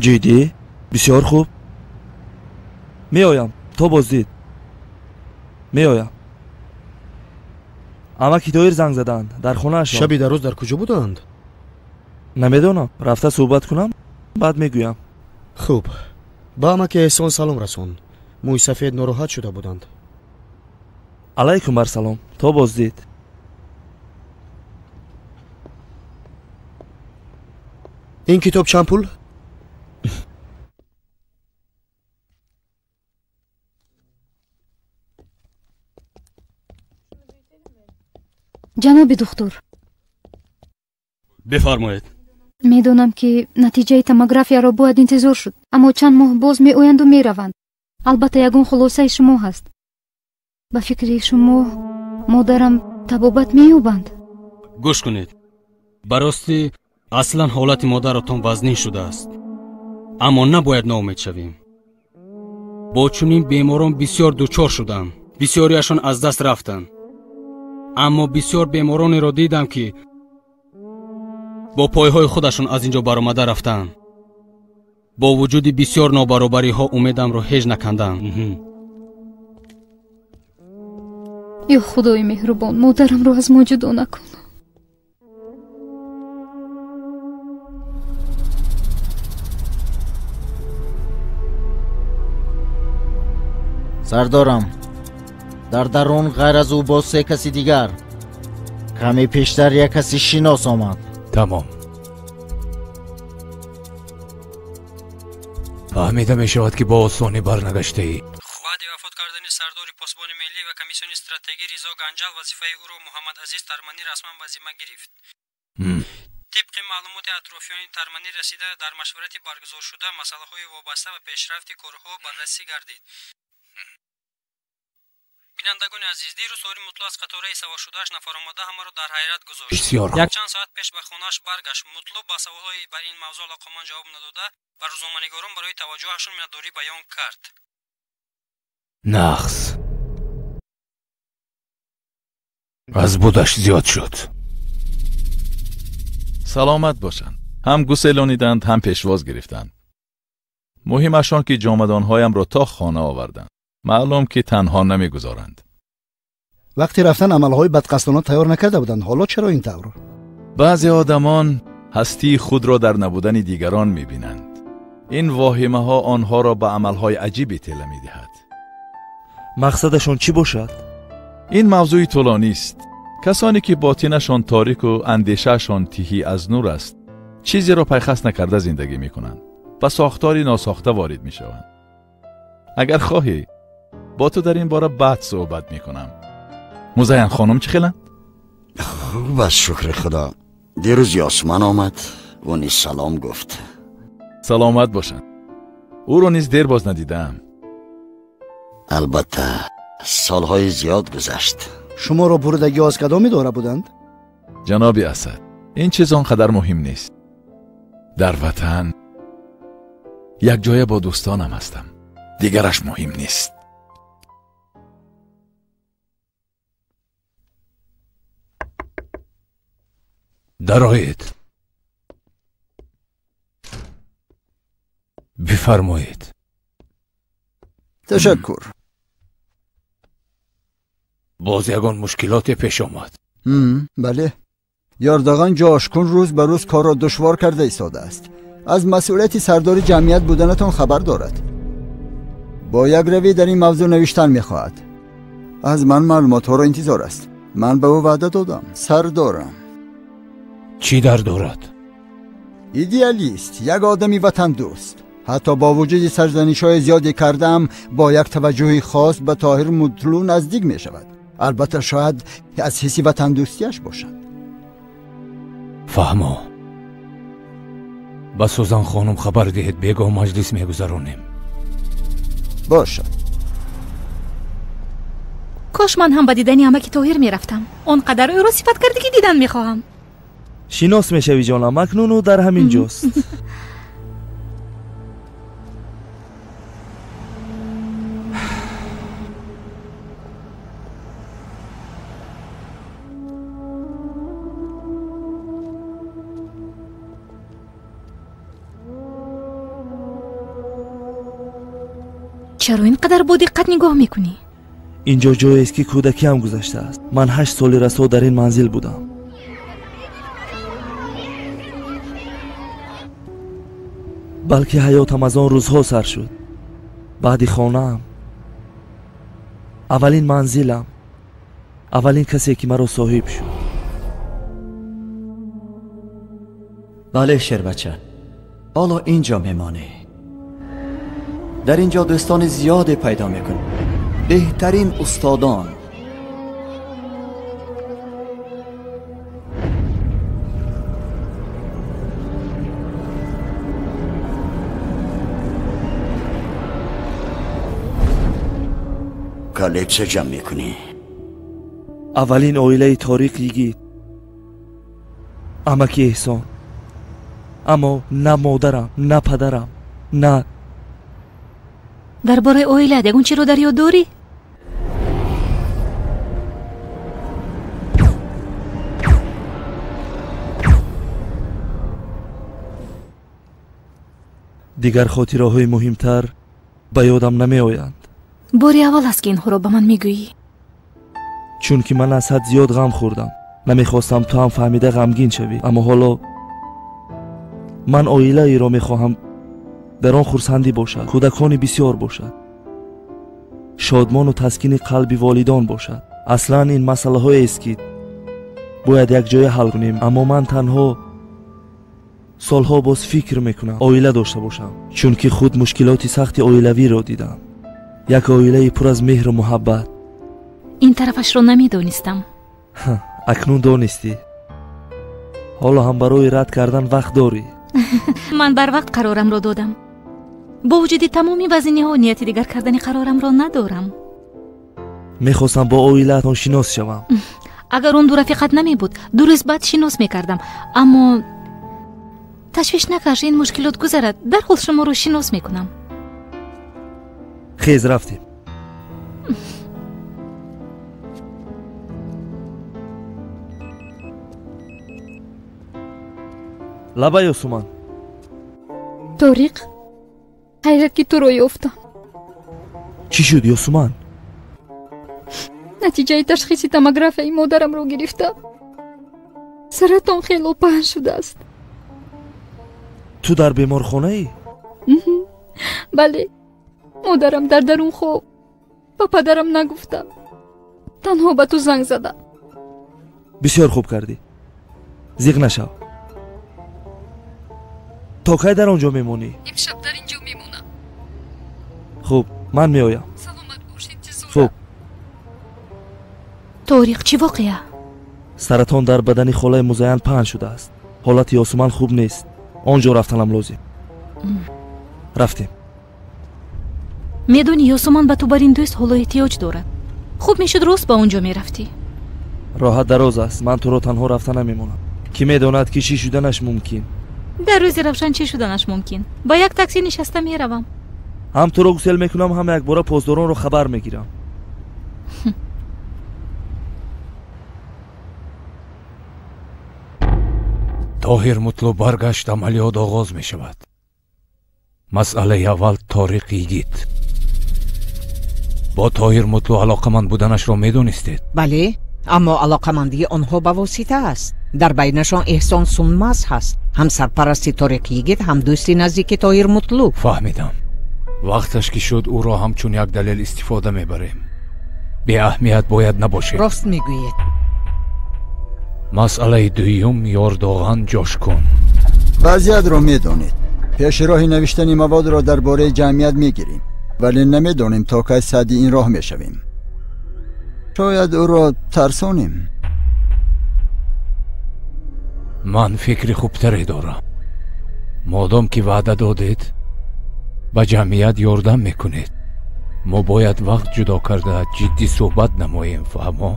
Ҷиддӣ? Бисёр хуб. Меоям, то боздид. Меоям. Амаки Тоир занг заданд, дар хонаашон. Шаби дароз дар куҷо буданд? Намедонам, рафта суҳбат кунам, баъд мегӯям. Хуб, ба амаки Эҳсон салом расон. Мӯйсафед нороҳат шуда буданд. Алайкум барсалом, то боздид. Ин китоб чанд пул? Ҷаноби духтур, бифармоед. Медонам, ки натиҷаи томографияро бояд интизор шуд, аммо чанд моҳ боз меоянду мераванд. Албатта, ягон хулосаи шумо ҳаст. Ба фикри шумо, модарам табобат меёбанд? Гӯш кунед, ба ростӣ аслан ҳолати модаратон вазнин шудааст, аммо набояд ноумед шавем. Бо чунин беморон бисёр дучор шудам, бисёриашон аз даст рафтанд. Аммо бисёр беморонеро дидам, ки бо пойҳои худашон аз ин ҷо баромада рафтанд. Бо вуҷуди бисёр нобаробариҳо умедамро ҳеҷ накандам. Ё худои меҳрубон, модарамро аз мо ҷудо накун. Сардорам, дар дарун ғайр аз ӯ боз се каси дигар. Каме пештар як каси шинос омад. Тамом, фаҳмида мешавад, ки бо осонӣ барнагаштаӣ. Баъди вафот кардани сардори посбони миллӣ ва комиссиони стратегӣ Ризо Ганҷал вазифаи ӯро Муҳаммадазиз Тарманӣ расман ба зимма гирифт. Тибқи маълумоти атрофиёни Тарманӣ расида, дар машварати баргузоршуда масъалаҳои вобаста ба пешрафти корҳо баррасӣ гардид. Бинандагони азиз, дирӯз Тоҳири Мутлу аз қатораи саворшудааш нафаромада ҳамаро дар ҳайрат гузошт. Бисёр. Якчанд соат пеш ба хонааш баргашт. Мутлу ба саволҳои бар ин мавзӯъ алоқаманд ҷавоб надода, ба рӯзноманигорон барои таваҷҷӯҳашон миннатдорӣ баён кард. Нағз аз будаш зиёд шуд. Саломат бошанд. Ҳам гуселониданд, ҳам пешвоз гирифтанд. Муҳимаш он ки ҷомадонҳоямро то хона оварданд. Маълум ки танҳо намегузоранд. Вақти рафтан амалҳои бадқасдона тайёр накарда буданд. Ҳоло чаро ин тавр? Баъзе одамон ҳастии худро дар набудани дигарон мебинанд. Ин воҳимаҳо онҳоро ба амалҳои аҷибе тела медиҳад. Мақсадашон чӣ бошад? Ин мавзӯи тӯлонист. Касоне ки ботинашон торику андешаашон тиҳӣ аз нур аст, чизеро пайхас накарда зиндагӣ мекунанд, ба сохтори носохта ворид мешаванд. Агар хоҳӣ, бо ту дар ин бора баъд суҳбат мекунам. Музайян хонум чӣ хеланд? Хуб аст, шукри худо. Дирӯз Ёсман омад, ӯ низ салом гуфт. Саломат бошанд. Ӯро низ дер боз надидаам. Албатта, солҳои зиёд гузашт. Шуморо бурдагиҳо аз кадом идора буданд? Ҷаноби Асад, ин чиз он қадар муҳим нест. Дар ватан якҷоя бо дӯстонам ҳастам. Дигараш муҳим нест. Дароед, бифармоед. Ташаккур. Боз ягон мушкилоте пеш омад? Бале, Ёрдоған Ҷошкун рӯз ба рӯз корро душвор карда истодааст. Аз масъулияти сардори ҷамъият буданатон хабар дорад. Бо як равӣ дар ин мавзӯъ навиштан мехоҳад. Аз ман маълумотҳоро интизор аст. Ман ба ӯ ваъда додам. Сардорам. Чӣ дар дорад? Идеалист, як одами ватандӯст. Ҳатто бо вуҷуди сарзанишҳои зиёде кардаам, бо як таваҷҷӯҳи хос ба Тоҳир Мутлу наздик мешавад. Албатта, шояд аз ҳисси ватандӯстиаш бошад. Фаҳмо, ба Сузан хонум хабар диҳед, бегоҳ маҷлис мегузаронем. Бошад. Кош ман ҳам ба дидани амаки Тоҳир мерафтам. Он қадар ӯро сифат кардӣ, ки дидан мехоҳам. Шинос мешавӣ, ҷонам, акнун ӯ дар ҳамин ҷост. Чаро ин қадар бо диққат нигоҳ мекунӣ? Ин ҷо ҷоест, ки кӯдакиам гузаштааст. Ман 8 соли расо дар ин манзил будам. Балки ҳаётам аз он рӯзҳо сар шуд. Баъди хонаам, аввалин манзилам, аввалин касе ки маро соҳиб шуд. Бале, шербача, ҳоло ин ҷо мемонӣ. Дар ин ҷо дӯстони зиёде пайдо мекунӣ, беҳтарин устодон. Коллексия ҷамъ мекунӣ? Аввалин оилаи Ториқ Йигит, амаки Эҳсон. Аммо на модарам, на падарам, на Дар бораи оилаат ягон чиро дар ёд дорӣ? Дигар хотираҳои муҳимтар ба ёдам намеоянд. Бори аввал аст, ки инҳоро ба ман мегӯӣ. Чунки ман аз ҳад зиёд ғам хӯрдам. Намехостам ту ҳам фаҳмида ғамгин шавӣ. Аммо ҳоло ман оилаеро мехоҳам, дар он хурсандӣ бошад, кӯдакони бисёр бошад, шодмону таскини қалби волидон бошад. Аслан ин масъалаҳоест, ки бояд якҷоя ҳал кунем. Аммо ман танҳо солҳо боз фикр мекунам оила дошта бошам, чунки худ мушкилоти сахти оилавиро дидам. Як оилаи пур аз меҳру муҳаббат. Ин тарафашро намедонистам. Акнун донистӣ. Ҳоло ҳам барои рад кардан вақт дорӣ. Ман барвақт қарорамро додам. Бо вуҷуди тамоми вазиниҳо нияти дигар кардани қарорамро надорам. Мехостам бо оилаатон шинос шавам. Агар он ду рафиқат намебуд, 2 рӯз баъд шинос мекардам. Аммо ташвиш накаш, ин мушкилот гузарад, дарҳол шуморо шинос мекунам. Хез, рафтем. Лаба, Ёсуман. Ториқ, ҳайрат, ки туро ёфтам. Чӣ шуд, Ёсуман? Натиҷаи ташхиси томографияи модарамро гирифтам. Саратон хело паҳн шудааст. Ту дар беморхонаӣ? Бале, модарам дар дарун хоб. Ба падарам нагуфтам, танҳо ба ту занг задам. Бисёр хуб кардӣ. Зиқ нашав. То кай дар он ҷо мемонӣ? Имшаб дар ин ҷо мемонам. Хуб, ман меоям. Саломат бош, интизорам. Хуб. Ториқ, чӣ воқеа? Саратон дар бадани холаи Музаян паҳн шудааст. Ҳолати Ёсуман хуб нест. Он ҷо рафтанам лозим. Рафтем. Медонӣ, Ёсуман ба ту бар ин дӯст ҳоло эҳтиёҷ дорад. Хуб мешуд рост ба он ҷо мерафтӣ. Роҳат дароз аст. Ман туро танҳо рафта намемонам. Кӣ медонад, ки чӣ шуданаш мумкин? Дар рӯзи равшан чӣ шуданаш мумкин? Ба як таксӣ нишаста меравам. Ҳам туро гусел мекунам, ҳам якбора посдоронро хабар мегирам. Тоҳир Мутлу баргашт, амалиёт оғоз мешавад. Масъалаи аввал Ториқ Йигит. Бо Тоҳир Мутлу алоқаманд буданашро медонистед? Бале, аммо алоқамандии онҳо ба восита аст. Дар байнашон Эҳсон Сунмаз ҳаст, ҳам сарпарасти Ториқ Йигит, ҳам дӯсти наздики Тоҳир Мутлу. Фаҳмидам. Вақташ ки шуд, ӯро ҳамчун як далел истифода мебарем. Беаҳамият бояд набошем. Рост мегӯед. Масъалаи дуюм Ёрдоған Ҷошкун. Вазъиятро медонед. Пеши роҳи навиштани маводро дар бораи ҷамъият мегирем, вале намедонем то кай садди ин роҳ мешавем. Шояд ӯро тарсонем. Ман фикри хубтаре дорам. Модом ки ваъда додед, ба ҷамъият ёрдам мекунед. Мо бояд вақт ҷудо карда ҷиддӣ суҳбат намоем, фаҳмо?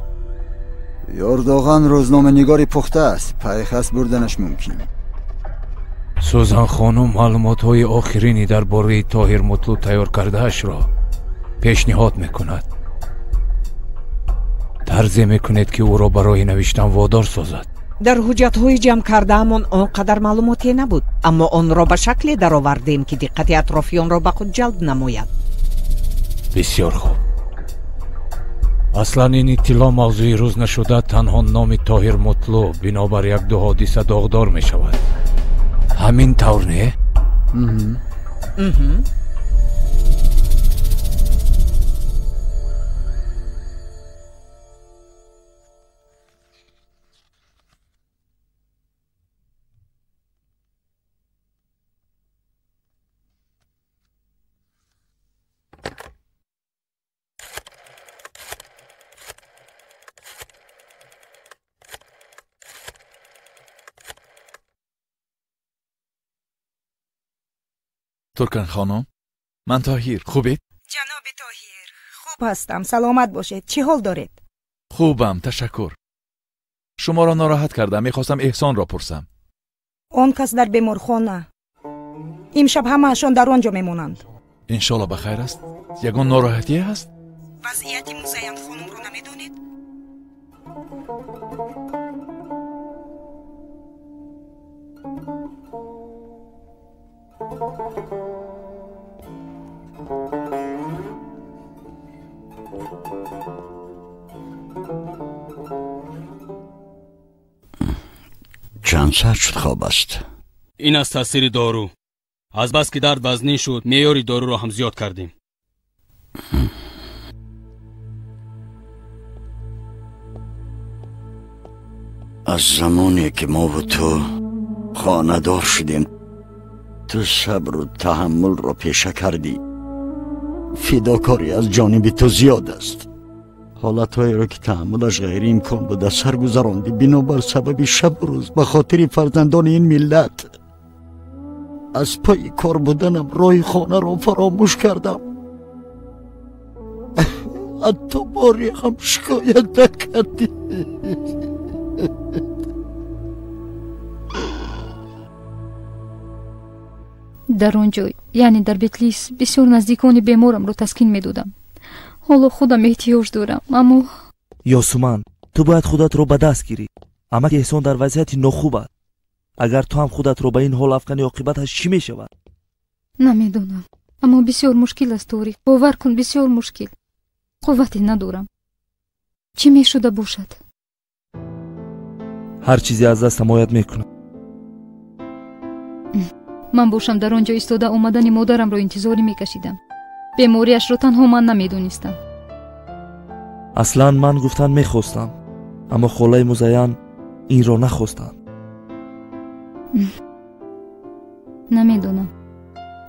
Ёрдоған рӯзноманигори пухта аст, пайхас бурданаш мумкин. Сӯзан хонум маълумотҳои охирини дар бораи Тоҳир Мутлу тайёр кардаашро пешниҳод мекунад. Тарзе мекунед, ки ӯро барои навиштан водор созад. Дар ҳуҷҷатҳои ҷамъ кардаамон он қадар маълумоте набуд, аммо онро ба шакле даровардем, ки диққати атрофиёнро ба худ ҷалб намояд. Бисёр хуб. Аслан ин иттилоъ мавзӯи рӯз нашуда, танҳо номи Тоҳир Мутлу бинобар як-ду ҳодиса доғдор мешавад. Ҳамин тавр не? Туркан хонум, ман Тоҳир. Хубед? Ҷаноби Тоҳир, хуб ҳастам, саломат бошед. Чӣ ҳол доред? Хубам, ташаккур. Шуморо нороҳат кардам, мехостам Эҳсонро пурсам. Он кас дар беморхона. Имшаб ҳамаашон дар он ҷо мемонанд. Иншолло ба хайр аст? Ягон нороҳатие ҳаст? Вазъияти Музайян хонумро намедонед? Чанд саат шуд хоб аст? Ин аз таъсири дору. Аз бас ки дард вазнин шуд, меъёри доруро ҳам зиёд кардем. Аз замоне ки мову ту хонадор шудем, ту сабру таҳаммулро пеша кардӣ. Фидокорӣ аз ҷониби ту зиёд аст. Ҳолатҳоеро ки таҳаммулаш ғайриимкон буд аз сар гузарондӣ, бинобар сабаби шабу рӯз ба хотири фарзандони ин миллат. Аз пайи кор буданам роҳи хонаро фаромӯш кардам. Ҳатто боре ҳам шикоят накардӣ. Дар он ҷой, яъне дар Бетлис, бисёр наздикони беморамро таскин медодам. Ҳоло худам эҳтиёҷ дорам, аммо Ёсуман, ту бояд худатро ба даст гирӣ. Амаки Эҳсон дар вазъияти нохуб аст. Агар ту ҳам худатро ба ин ҳол афканӣ, оқибаташ чӣ мешавад? Намедонам, аммо бисёр мушкил аст, Торик. Бовар кун, бисёр мушкил. Қуввате надорам. Чӣ мешуда бошад? Ҳар чизе аз дастам ояд мекунам. Ман бошам дар он ҷо истода омадани модарамро интизорӣ мекашидам. Бемориашро танҳо ман намедонистам. Аслан ман гуфтан мехостам, аммо холаи Музайян инро нахостанд. Намедонам.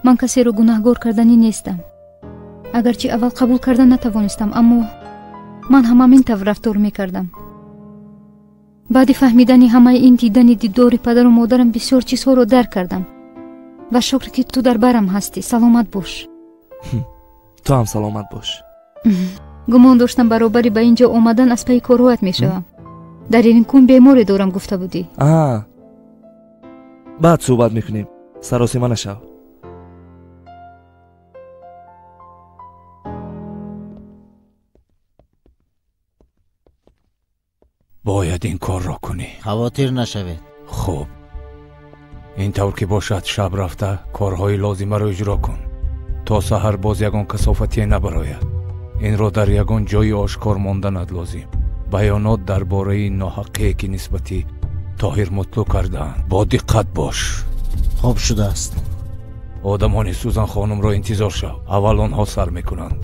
Ман касеро гунаҳгор карданӣ нестам. Агарчи аввал қабул карда натавонистам, аммо ман ҳам ҳамин тавр рафтор мекардам. Баъди фаҳмидани ҳамаи ин, дидани дидори падару модарам, бисёр чизҳоро дарк кардам. Ва шукр ки ту дар барам ҳастӣ. Саломат бош. Ту ҳам саломат бош. Гумон доштам баробари ба ин ҷо омадан аз пайи корҳоят мешавам. Дар Эринкун беморе дорам гуфта будӣ. Баъд суҳбат мекунем. Саросема нашав. Бояд ин корро кунӣ. Хавотир нашавед. Хуб, ин тавр ки бошад, шаб рафта корҳои лозимаро иҷро кун, то саҳар боз ягон касофатие набарояд. Инро дар ягон ҷои ошкор монданат лозим. Баёнот дар бораи ноҳаққие ки нисбати Тоҳир Мутлу кардаанд, бо диққат бош. Хуб шудааст. Одамони Сузан хонумро интизор шав, аввал онҳо сар мекунанд.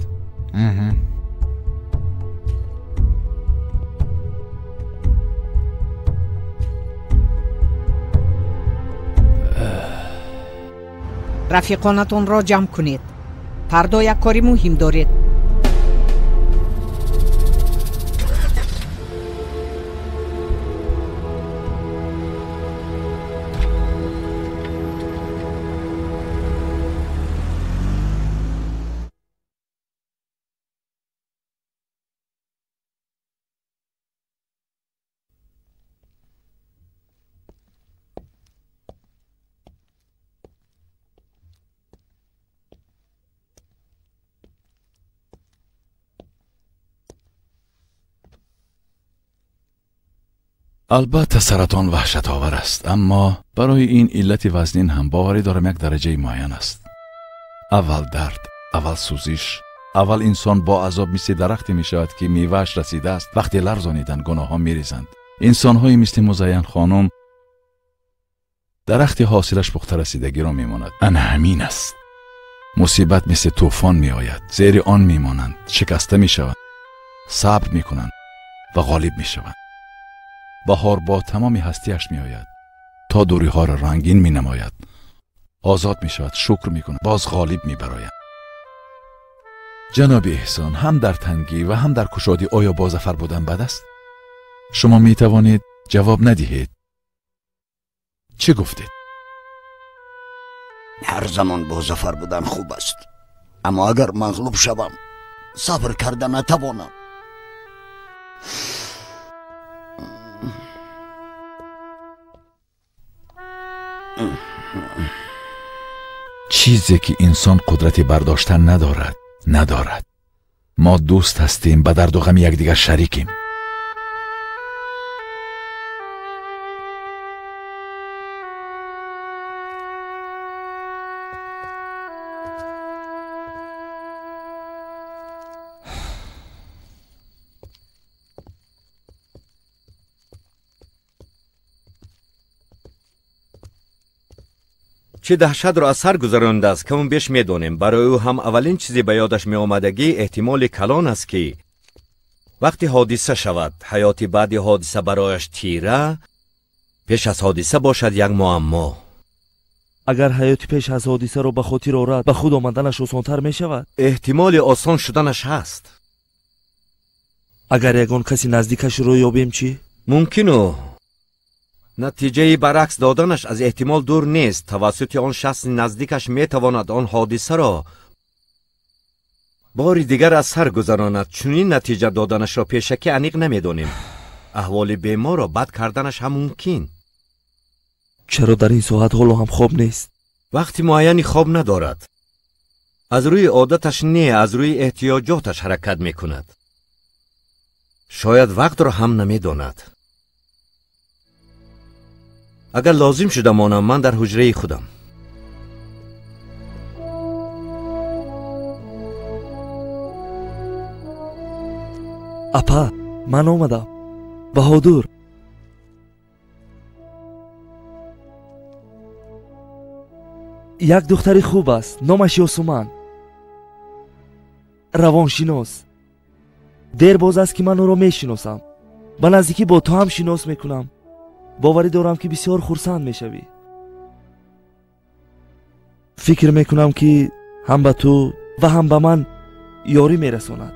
Рафиқонатонро ҷамъ кунед. Фардо як кори муҳим доред. Албатта саратон ваҳшатовар аст, аммо барои ин иллати вазнин ҳам боварӣ дорам як дараҷаи муайян аст. Аввал дард, аввал сӯзиш, аввал инсон бо азоб мисли дарахте мешавад ки мевааш расидааст. Вақте ларзонидан гуноҳҳо мерезанд. Инсонҳои мисли Музайян хонум Дарахти ҳосилаш пухта расидагиро мемонад. Ана ҳамин аст. Мусибат мисли тӯфон меояд, зери он мемонанд, шикаста мешаванд, сабр мекунанд ва ғолиб мешаванд. Баҳор бо тамоми ҳастиаш меояд, то дӯриҳоро рангин менамояд, озод мешавад, шукр мекунад, боз ғолиб мебарояд. Ҷаноби Эҳсон, ҳам дар тангӣ ва ҳам дар кушодӣ оё бозафар будан бад аст? Шумо метавонед ҷавоб надиҳед. Чӣ гуфтед? Ҳар замон бозафар будан хуб аст, аммо агар мағлуб шавам, сабр карда натавонам. Чизе ки инсон қудрати бардоштан надорад, надорад. Мо дӯст ҳастем, ба дарду ғами якдигар шарикем. Чӣ даҳшатро аз сар гузарондааст, каму беш медонем. Барои ӯ ҳам аввалин чизе ба ёдаш меомадагӣ эҳтимоли калон аст, ки вақти ҳодиса шавад, ҳаёти баъди ҳодиса барояш тира, пеш аз ҳодиса бошад як муаммо. Агар ҳаёти пеш аз ҳодисаро ба хотир орад, ба худ омаданаш осонтар мешавад? Эҳтимоли осон шуданаш ҳаст. Агар ягон каси наздикашро ёбем чӣ? Мумкину натиҷаи баръакс доданаш аз эҳтимол дур нест. Тавассути он шахси наздикаш метавонад он ҳодисаро бори дигар аз сар гузаронад. Чунин натиҷа доданашро пешакӣ аниқ намедонем. Аҳволи беморро бад карданаш ҳам мумкин. Чаро дар ин соат ҳоло ҳам хоб нест? Вақти муайяни хоб надорад. Аз рӯи одаташ не, аз рӯи эҳтиёҷоташ ҳаракат мекунад. Шояд вақтро ҳам намедонад. Агар лозим шуда монам, ман дар ҳуҷраи худам. Апа, ман омадам. Баҳодур. Як духтари хуб аст, номаш Ёсуман. Равоншинос. Дер боз аст, ки ман ӯро мешиносам. Ба наздикӣ бо ту ҳам шинос мекунам. Боварӣ дорам, ки бисёр хурсанд мешавӣ. Фикр мекунам, ки ҳам ба ту ва ҳам ба ман ёрӣ мерасонад.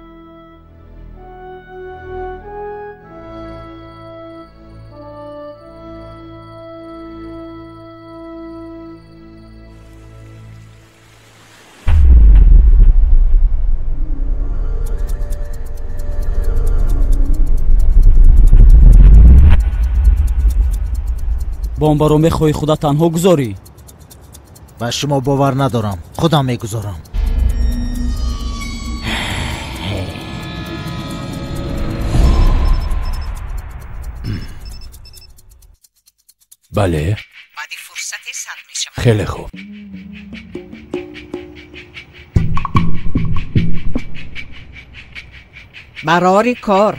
Бомбаро мехоҳӣ худа танҳо гузорӣ? Ба шумо бовар надорам, худам мегузорам. Бале, баъди фурсате сар мешавад. Хеле хуб. Барори кор.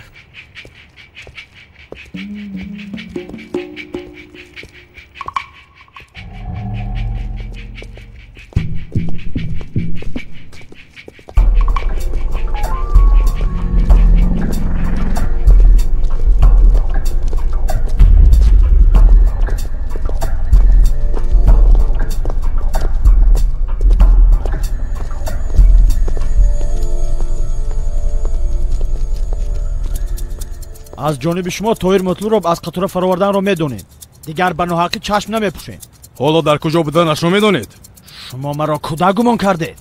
Аз ҷониби шумо Тоҳир Мутлуро аз қатора фароварданро медонем. Дигар ба ноҳақӣ чашм намепӯшем. Ҳоло дар куҷо буданашро медонед? Шумо маро кӯдак гумон кардед.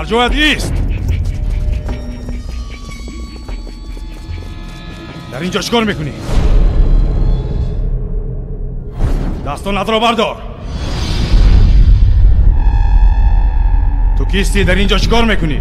ҷоят ист! Дар ин ҷо чӣ кор мекунӣ? Дастонатро бардор! Ту кистӣ? Дар ин ҷо чӣ кор мекунӣ?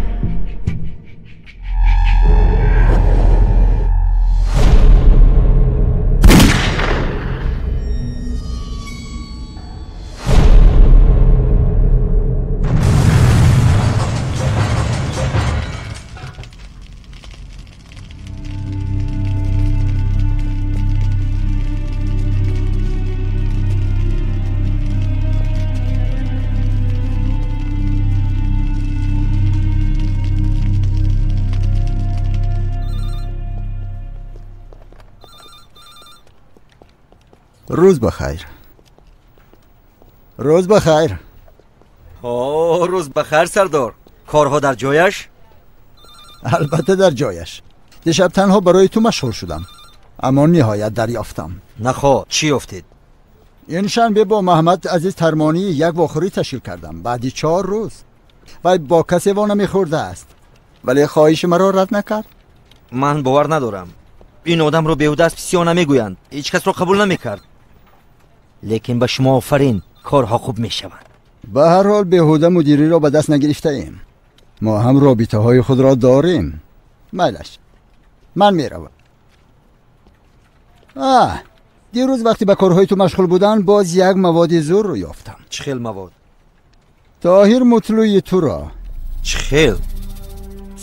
Рӯз бахайр. Рӯз бахайр. О, рӯз бахайр, сардор. Корҳо дар ҷояш? Албатта дар ҷояш. Дишаб танҳо барои ту машғул шудам, аммо ниҳоят дарёфтам. Нахо, чӣ ёфтед? Ин шанбе бо Маҳмад Азиз Тармонӣ як вохӯрӣ ташкил кардам. Баъди 4 рӯз. Вай бо касе во намехӯрдааст, вале хоҳиши маро рад накард. Ман бовар надорам. Ин одамро беҳуда аз писиё намегӯянд. Ҳеҷ касро қабул намекард. Лекин ба шумо офарин, корҳо хуб мешаванд. Ба ҳар ҳол беҳуда мудириро ба даст нагирифтаем. Мо ҳам робитаҳои худро дорем. Майлаш, ман меравам. Дирӯз вақте ба корҳои ту машғул будам, боз як маводи зӯрро ёфтам. Чӣ хел мавод? Тоҳир Мутлуи туро. Чӣ хел?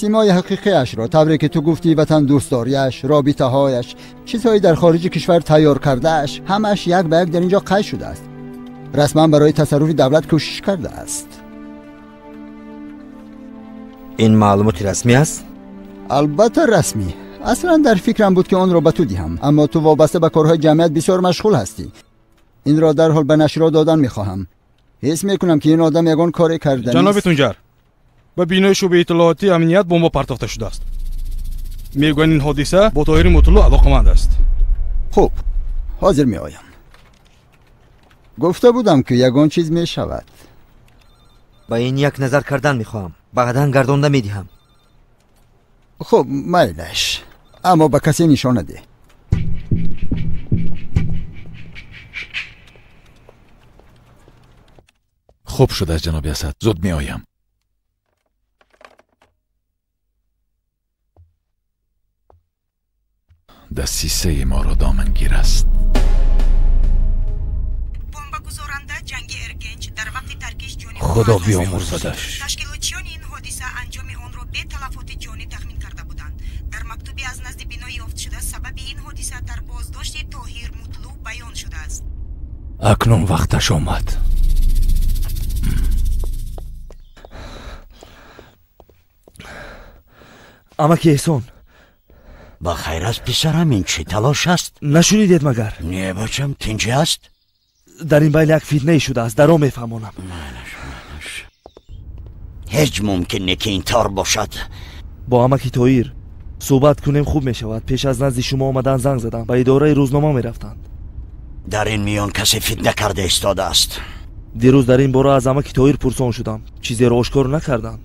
Симои ҳақиқиашро, тавре ки ту гуфтӣ, ватандӯстдориаш, робитаҳояш, чизҳои дар хориҷи кишвар тайёр кардааш, ҳамааш як ба як дар ин ҷо қайд шудааст. Расман барои тасарруфи давлат кӯшиш кардааст. Ин маълумоти расмӣ аст? Албатта расмӣ. Аслан дар фикрам буд, ки онро ба ту диҳам, аммо ту вобаста ба корҳои ҷамъият бисёр машғул ҳастӣ. Инро дарҳол ба нашрро додан мехоҳам. Ҳис мекунам, ки ин одам ягон коре карда нест. Ҷаноби Тунҷар, ба бинои шӯъбаи иттилоотии амният бомба партофта шудааст. Мегӯянд, ин ҳодиса бо Тоҳири Мутлу алоқаманд аст. Хуб, ҳозир меоям. Гуфта будам, ки ягон чиз мешавад. Ба ин як назар кардан мехоҳам, баъдан гардонда медиҳам. Хуб, майлаш, аммо ба касе нишон надеҳ. Хуб шудааст, ҷаноби Асад, зуд меоям. Дасисаи моро домангир аст. Бомбагузоранда Ҷанги Эргенч дар вақти таркиш ҷони Худо биомӯрзадаш. Ташкилотчиёни ин ҳодиса анҷоми онро бе талафоти ҷонӣ тахмин карда буданд. Дар мактуби аз назди бино ёфт шуда, сабаби ин ҳодиса дар боздошти Тоҳир Мутлу баён шудааст. Акнун вақташ омад. Амаки Эҳсон, ба хайр аст, писарам? Ин чӣ талош аст? Нашунидед магар? Не, бачам, тинҷӣ аст? Дар ин байни як фитнае шудааст, даро мефаҳмонам. Манаш, манаш, ҳеҷ мумкин не, ки ин тор бошад. Бо амаки Тоҳир суҳбат кунем, хуб мешавад. Пеш аз назди шумо омадан занг задам, ба идораи рӯзнома мерафтанд. Дар ин миён касе фитна карда истодааст. Дирӯз дар ин бора аз амаки Тоҳир пурсон шудам, чизеро ошкор накарданд.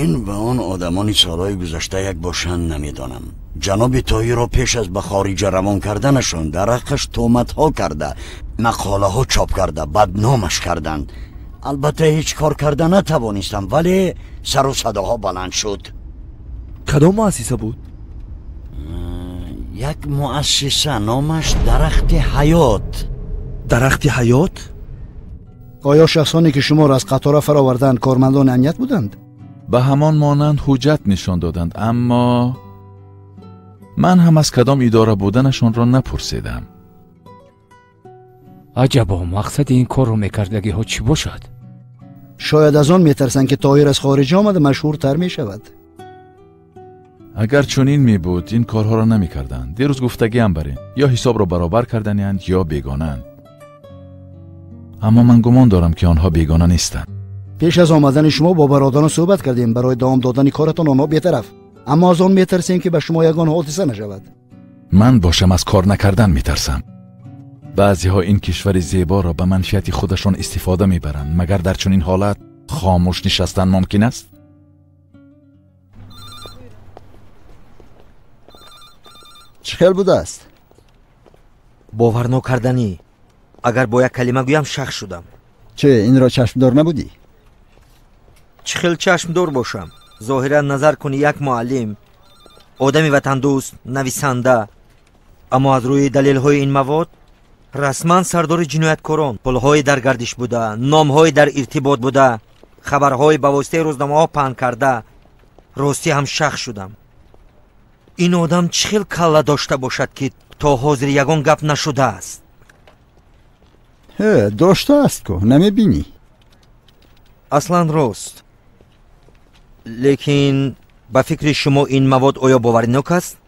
Ин ва он одамони солҳои гузашта як бошанд, намедонам. Ҷаноби Тоҳирро пеш аз ба хориҷа равон карданашон дар ҳаққаш тӯҳматҳо карда, мақолаҳо чоп карда, бадномаш карданд. Албатта ҳеҷ кор карда натавонистам, вале сару садоҳо баланд шуд. Кадом муассиса буд? Як муассиса, номаш Дарахти ҳаёт. Дарахти ҳаёт? Оё шахсоне ки шуморо аз қатора фароварданд, кормандони амният буданд? Ба ҳамон монанд ҳуҷҷат нишон доданд, аммо ман ҳам аз кадом идора буданашонро напурсидам. Аҷабо, мақсади ин корро мекардагиҳо чӣ бошад? Шояд аз он метарсанд, ки Тоҳир аз хориҷ омада машҳуртар мешавад. Агар чунин мебуд, ин корҳоро намекарданд. Дирӯз гуфтагиам бар ин, ё ҳисобро баробар карданианд, ё бегонаанд. Аммо ман гумон дорам, ки онҳо бегона нестанд. Пеш аз омадани шумо бо бародарон суҳбат кардем. Барои давом додани коратон онҳо бетараф, аммо аз он метарсем, ки ба шумо ягон ҳодиса нашавад. Ман бошам аз кор накардан метарсам. Баъзеҳо ин кишвари зеборо ба манфиати худашон истифода мебаранд, магар дар чунин ҳолат Хомӯш нишастан мумкин аст? Чӣ хел будааст? Бовар нокарданӣ. Агар бо як калима гӯям, шах шудам. Чӣ, инро чашмдор набудӣ? Чӣ хел чашмдор бошам? Зоҳиран назар кунӣ, як муаллим, одами ватандӯст, нависанда, аммо аз рӯи далелҳои ин мавод расман сардори ҷинояткорон, пулҳои дар гардиш буда, номҳои дар иртибот буда, хабарҳои ба воситаи рӯзномаҳо паҳн карда, ростӣ ҳам шах шудам. Ин одам чӣ хел калла дошта бошад, ки то ҳозир ягон гап нашудааст? Доштааст ку, намебинӣ? Аслан рост. Лекин ба фикри шумо ин мавод оё боваринок аст?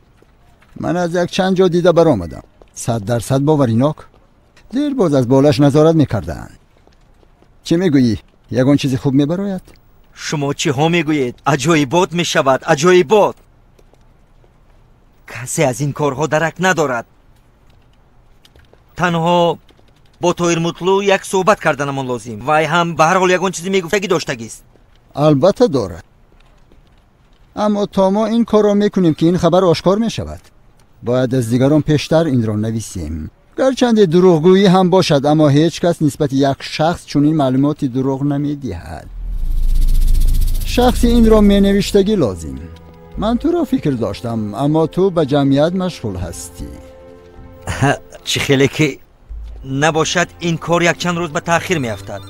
Ман аз якчанд ҷо дида баромадам. 100% боваринок. Дер боз аз болаш назорат мекардаанд. Чӣ мегӯӣ? Ягон чизи хуб мебарояд? Шумо чиҳо мегӯед? Аҷоибот мешавад, аҷоибот. Касе аз ин корҳо дарак надорад. Танҳо бо Тоҳир Мутлу як суҳбат карданамон лозим. Вай ҳам ба ҳар ҳол ягон чизе мегуфтагӣ доштагист. Албатта дорад. Аммо то мо ин корро мекунем, ки ин хабар ошкор мешавад, бояд аз дигарон пештар инро нависем. Гарчанде дурӯғгӯӣ ҳам бошад, аммо ҳеҷ кас нисбати як шахс чунин маълумоти дурӯғ намедиҳад. Шахси инро менавиштагӣ лозим. Ман туро фикр доштам, аммо ту ба ҷамъият машғул ҳастӣ. Чӣ хеле ки набошад, ин кор якчанд рӯз ба таъхир меафтад.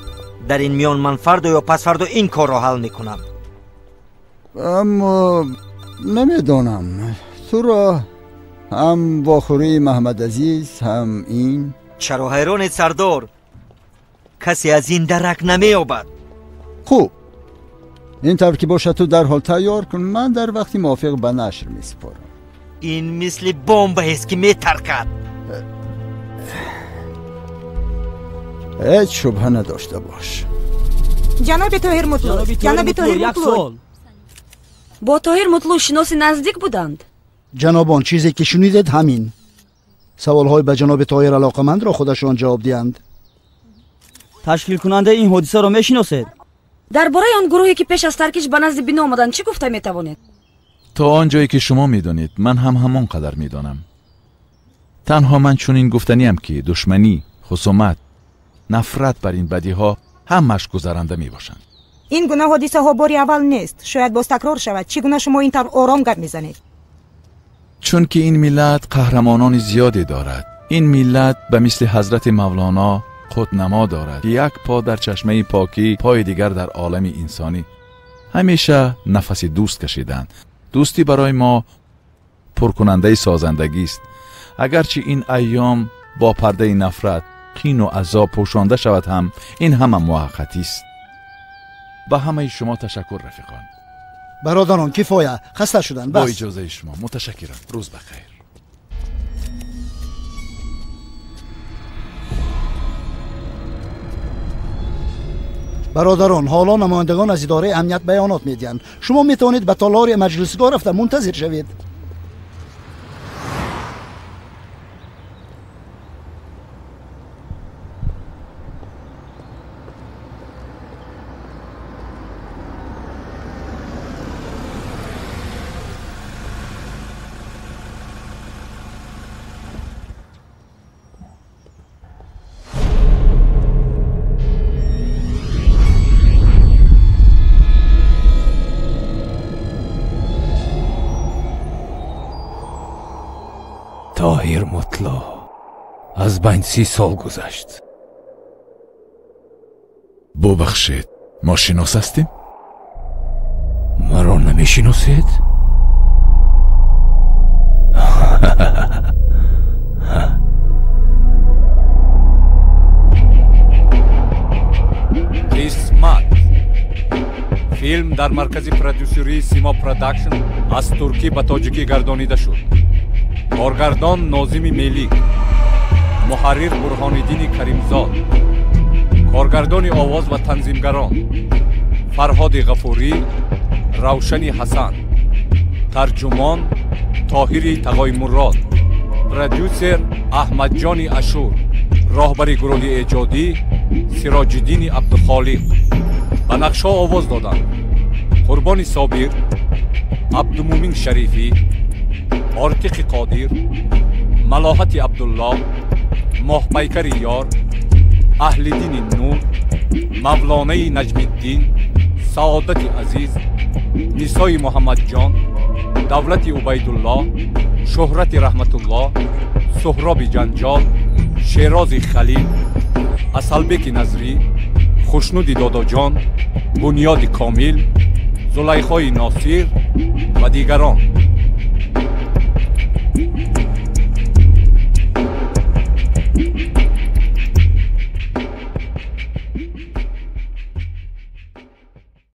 Дар ин миён ман фардо ё пасфардо ин корро ҳал мекунам. Аммо намедонам, туро ҳам вохӯрии Маҳмадазиз, ҳам ин. Чаро ҳайронед, сардор? Касе аз ин дарак намеёбад. Хуб, ин тавр ки бошад, ту дарҳол тайёр кун, ман дар вақти мувофиқ ба нашр месупорам. Ин мисли бомбаест, ки метаркад. Ҳеҷ шубҳа надошта бош. Ҷаноби Тоҳир Мутлу, ҷаноби Тоҳир Мутлу, бо Тоҳир Мутлу шиноси наздик буданд? Ҷанобон, чизе ки шунидед ҳамин. Саволҳои ба ҷаноби Тоҳир алоқамандро худашон ҷавоб диҳанд. Ташкилкунандаи ин ҳодисаро мешиносед? Дар бораи он гурӯҳе ки пеш аз таркиш ба назди бино омаданд, чӣ гуфта метавонед? То он ҷое ки шумо медонед, ман ҳам ҳамон қадар медонам. Танҳо ман чунин гуфтаниям, ки душманӣ, хусумат, нафрат бар ин бадиҳо ҳамаш гузаранда мебошанд. Ин гуна ҳодисаҳо бори аввал нест, шояд боз такрор шавад. Чӣ гуна шумо ин тавр ором гап мезанед? Чунки ин миллат қаҳрамонони зиёде дорад. Ин миллат ба мисли ҳазрати Мавлоно қутнамо дорад, ки як по дар чашмаи покӣ, пои дигар дар олами инсонӣ. Ҳамеша нафаси дӯст кашиданд. Дӯстӣ барои мо пуркунандаи созандагист. Агарчи ин айём бо пардаи нафрат, қину азоб пӯшонда шавад ҳам, ин ҳама муваққатист. Ба ҳамаи шумо ташаккур, рафиқон. Бародарон, кифоя, хаста шуданд, бас. Бо иҷозаи шумо, муташаккирам. Рӯз бахайр. Бародарон, ҳоло намояндагон аз идораи амният баёнот медиҳанд. Шумо метавонед ба толори маҷлисгоҳ рафта мунтазир шавед. Тоҳир Мутлу аз байн 30 сол гузашт. Бубахшед, мо шинос ҳастем? Маро намешиносед? Қисмат. Филм дар маркази продюсерии Симо Продакшн аз туркӣ ба тоҷикӣ гардонида шуд. Коргардон Нозими Мелик, муҳаррир Бурҳониддини Каримзод, коргардони овоз ва танзимгарон Фарҳоди Ғафурӣ, Равшани Ҳасан, тарҷумон Тоҳири Тағоймурод, продюсер Аҳмадҷони Ашур, роҳбари гурӯҳи эҷодӣ Сироҷиддини Абдухолиқ. Ба нақшҳо овоз доданд: Қурбони Собир, Абдумӯмин Шарифӣ, Ортиқи Қодир, Малоҳати Абдулло, Моҳпайкари Ёр, Аҳлиддини Нур, Мавлонаи Наҷмиддин, Саодати Азиз, Нисои Муҳаммадҷон, Давлати Убайдулло, Шӯҳрати Раҳматулло, Суҳроби Ҷанҷол, Шерози Халил, Асалбеки Назрӣ, Хушнуди Додоҷон, Бунёди Комил, Зулайхои Носир ва дигарон.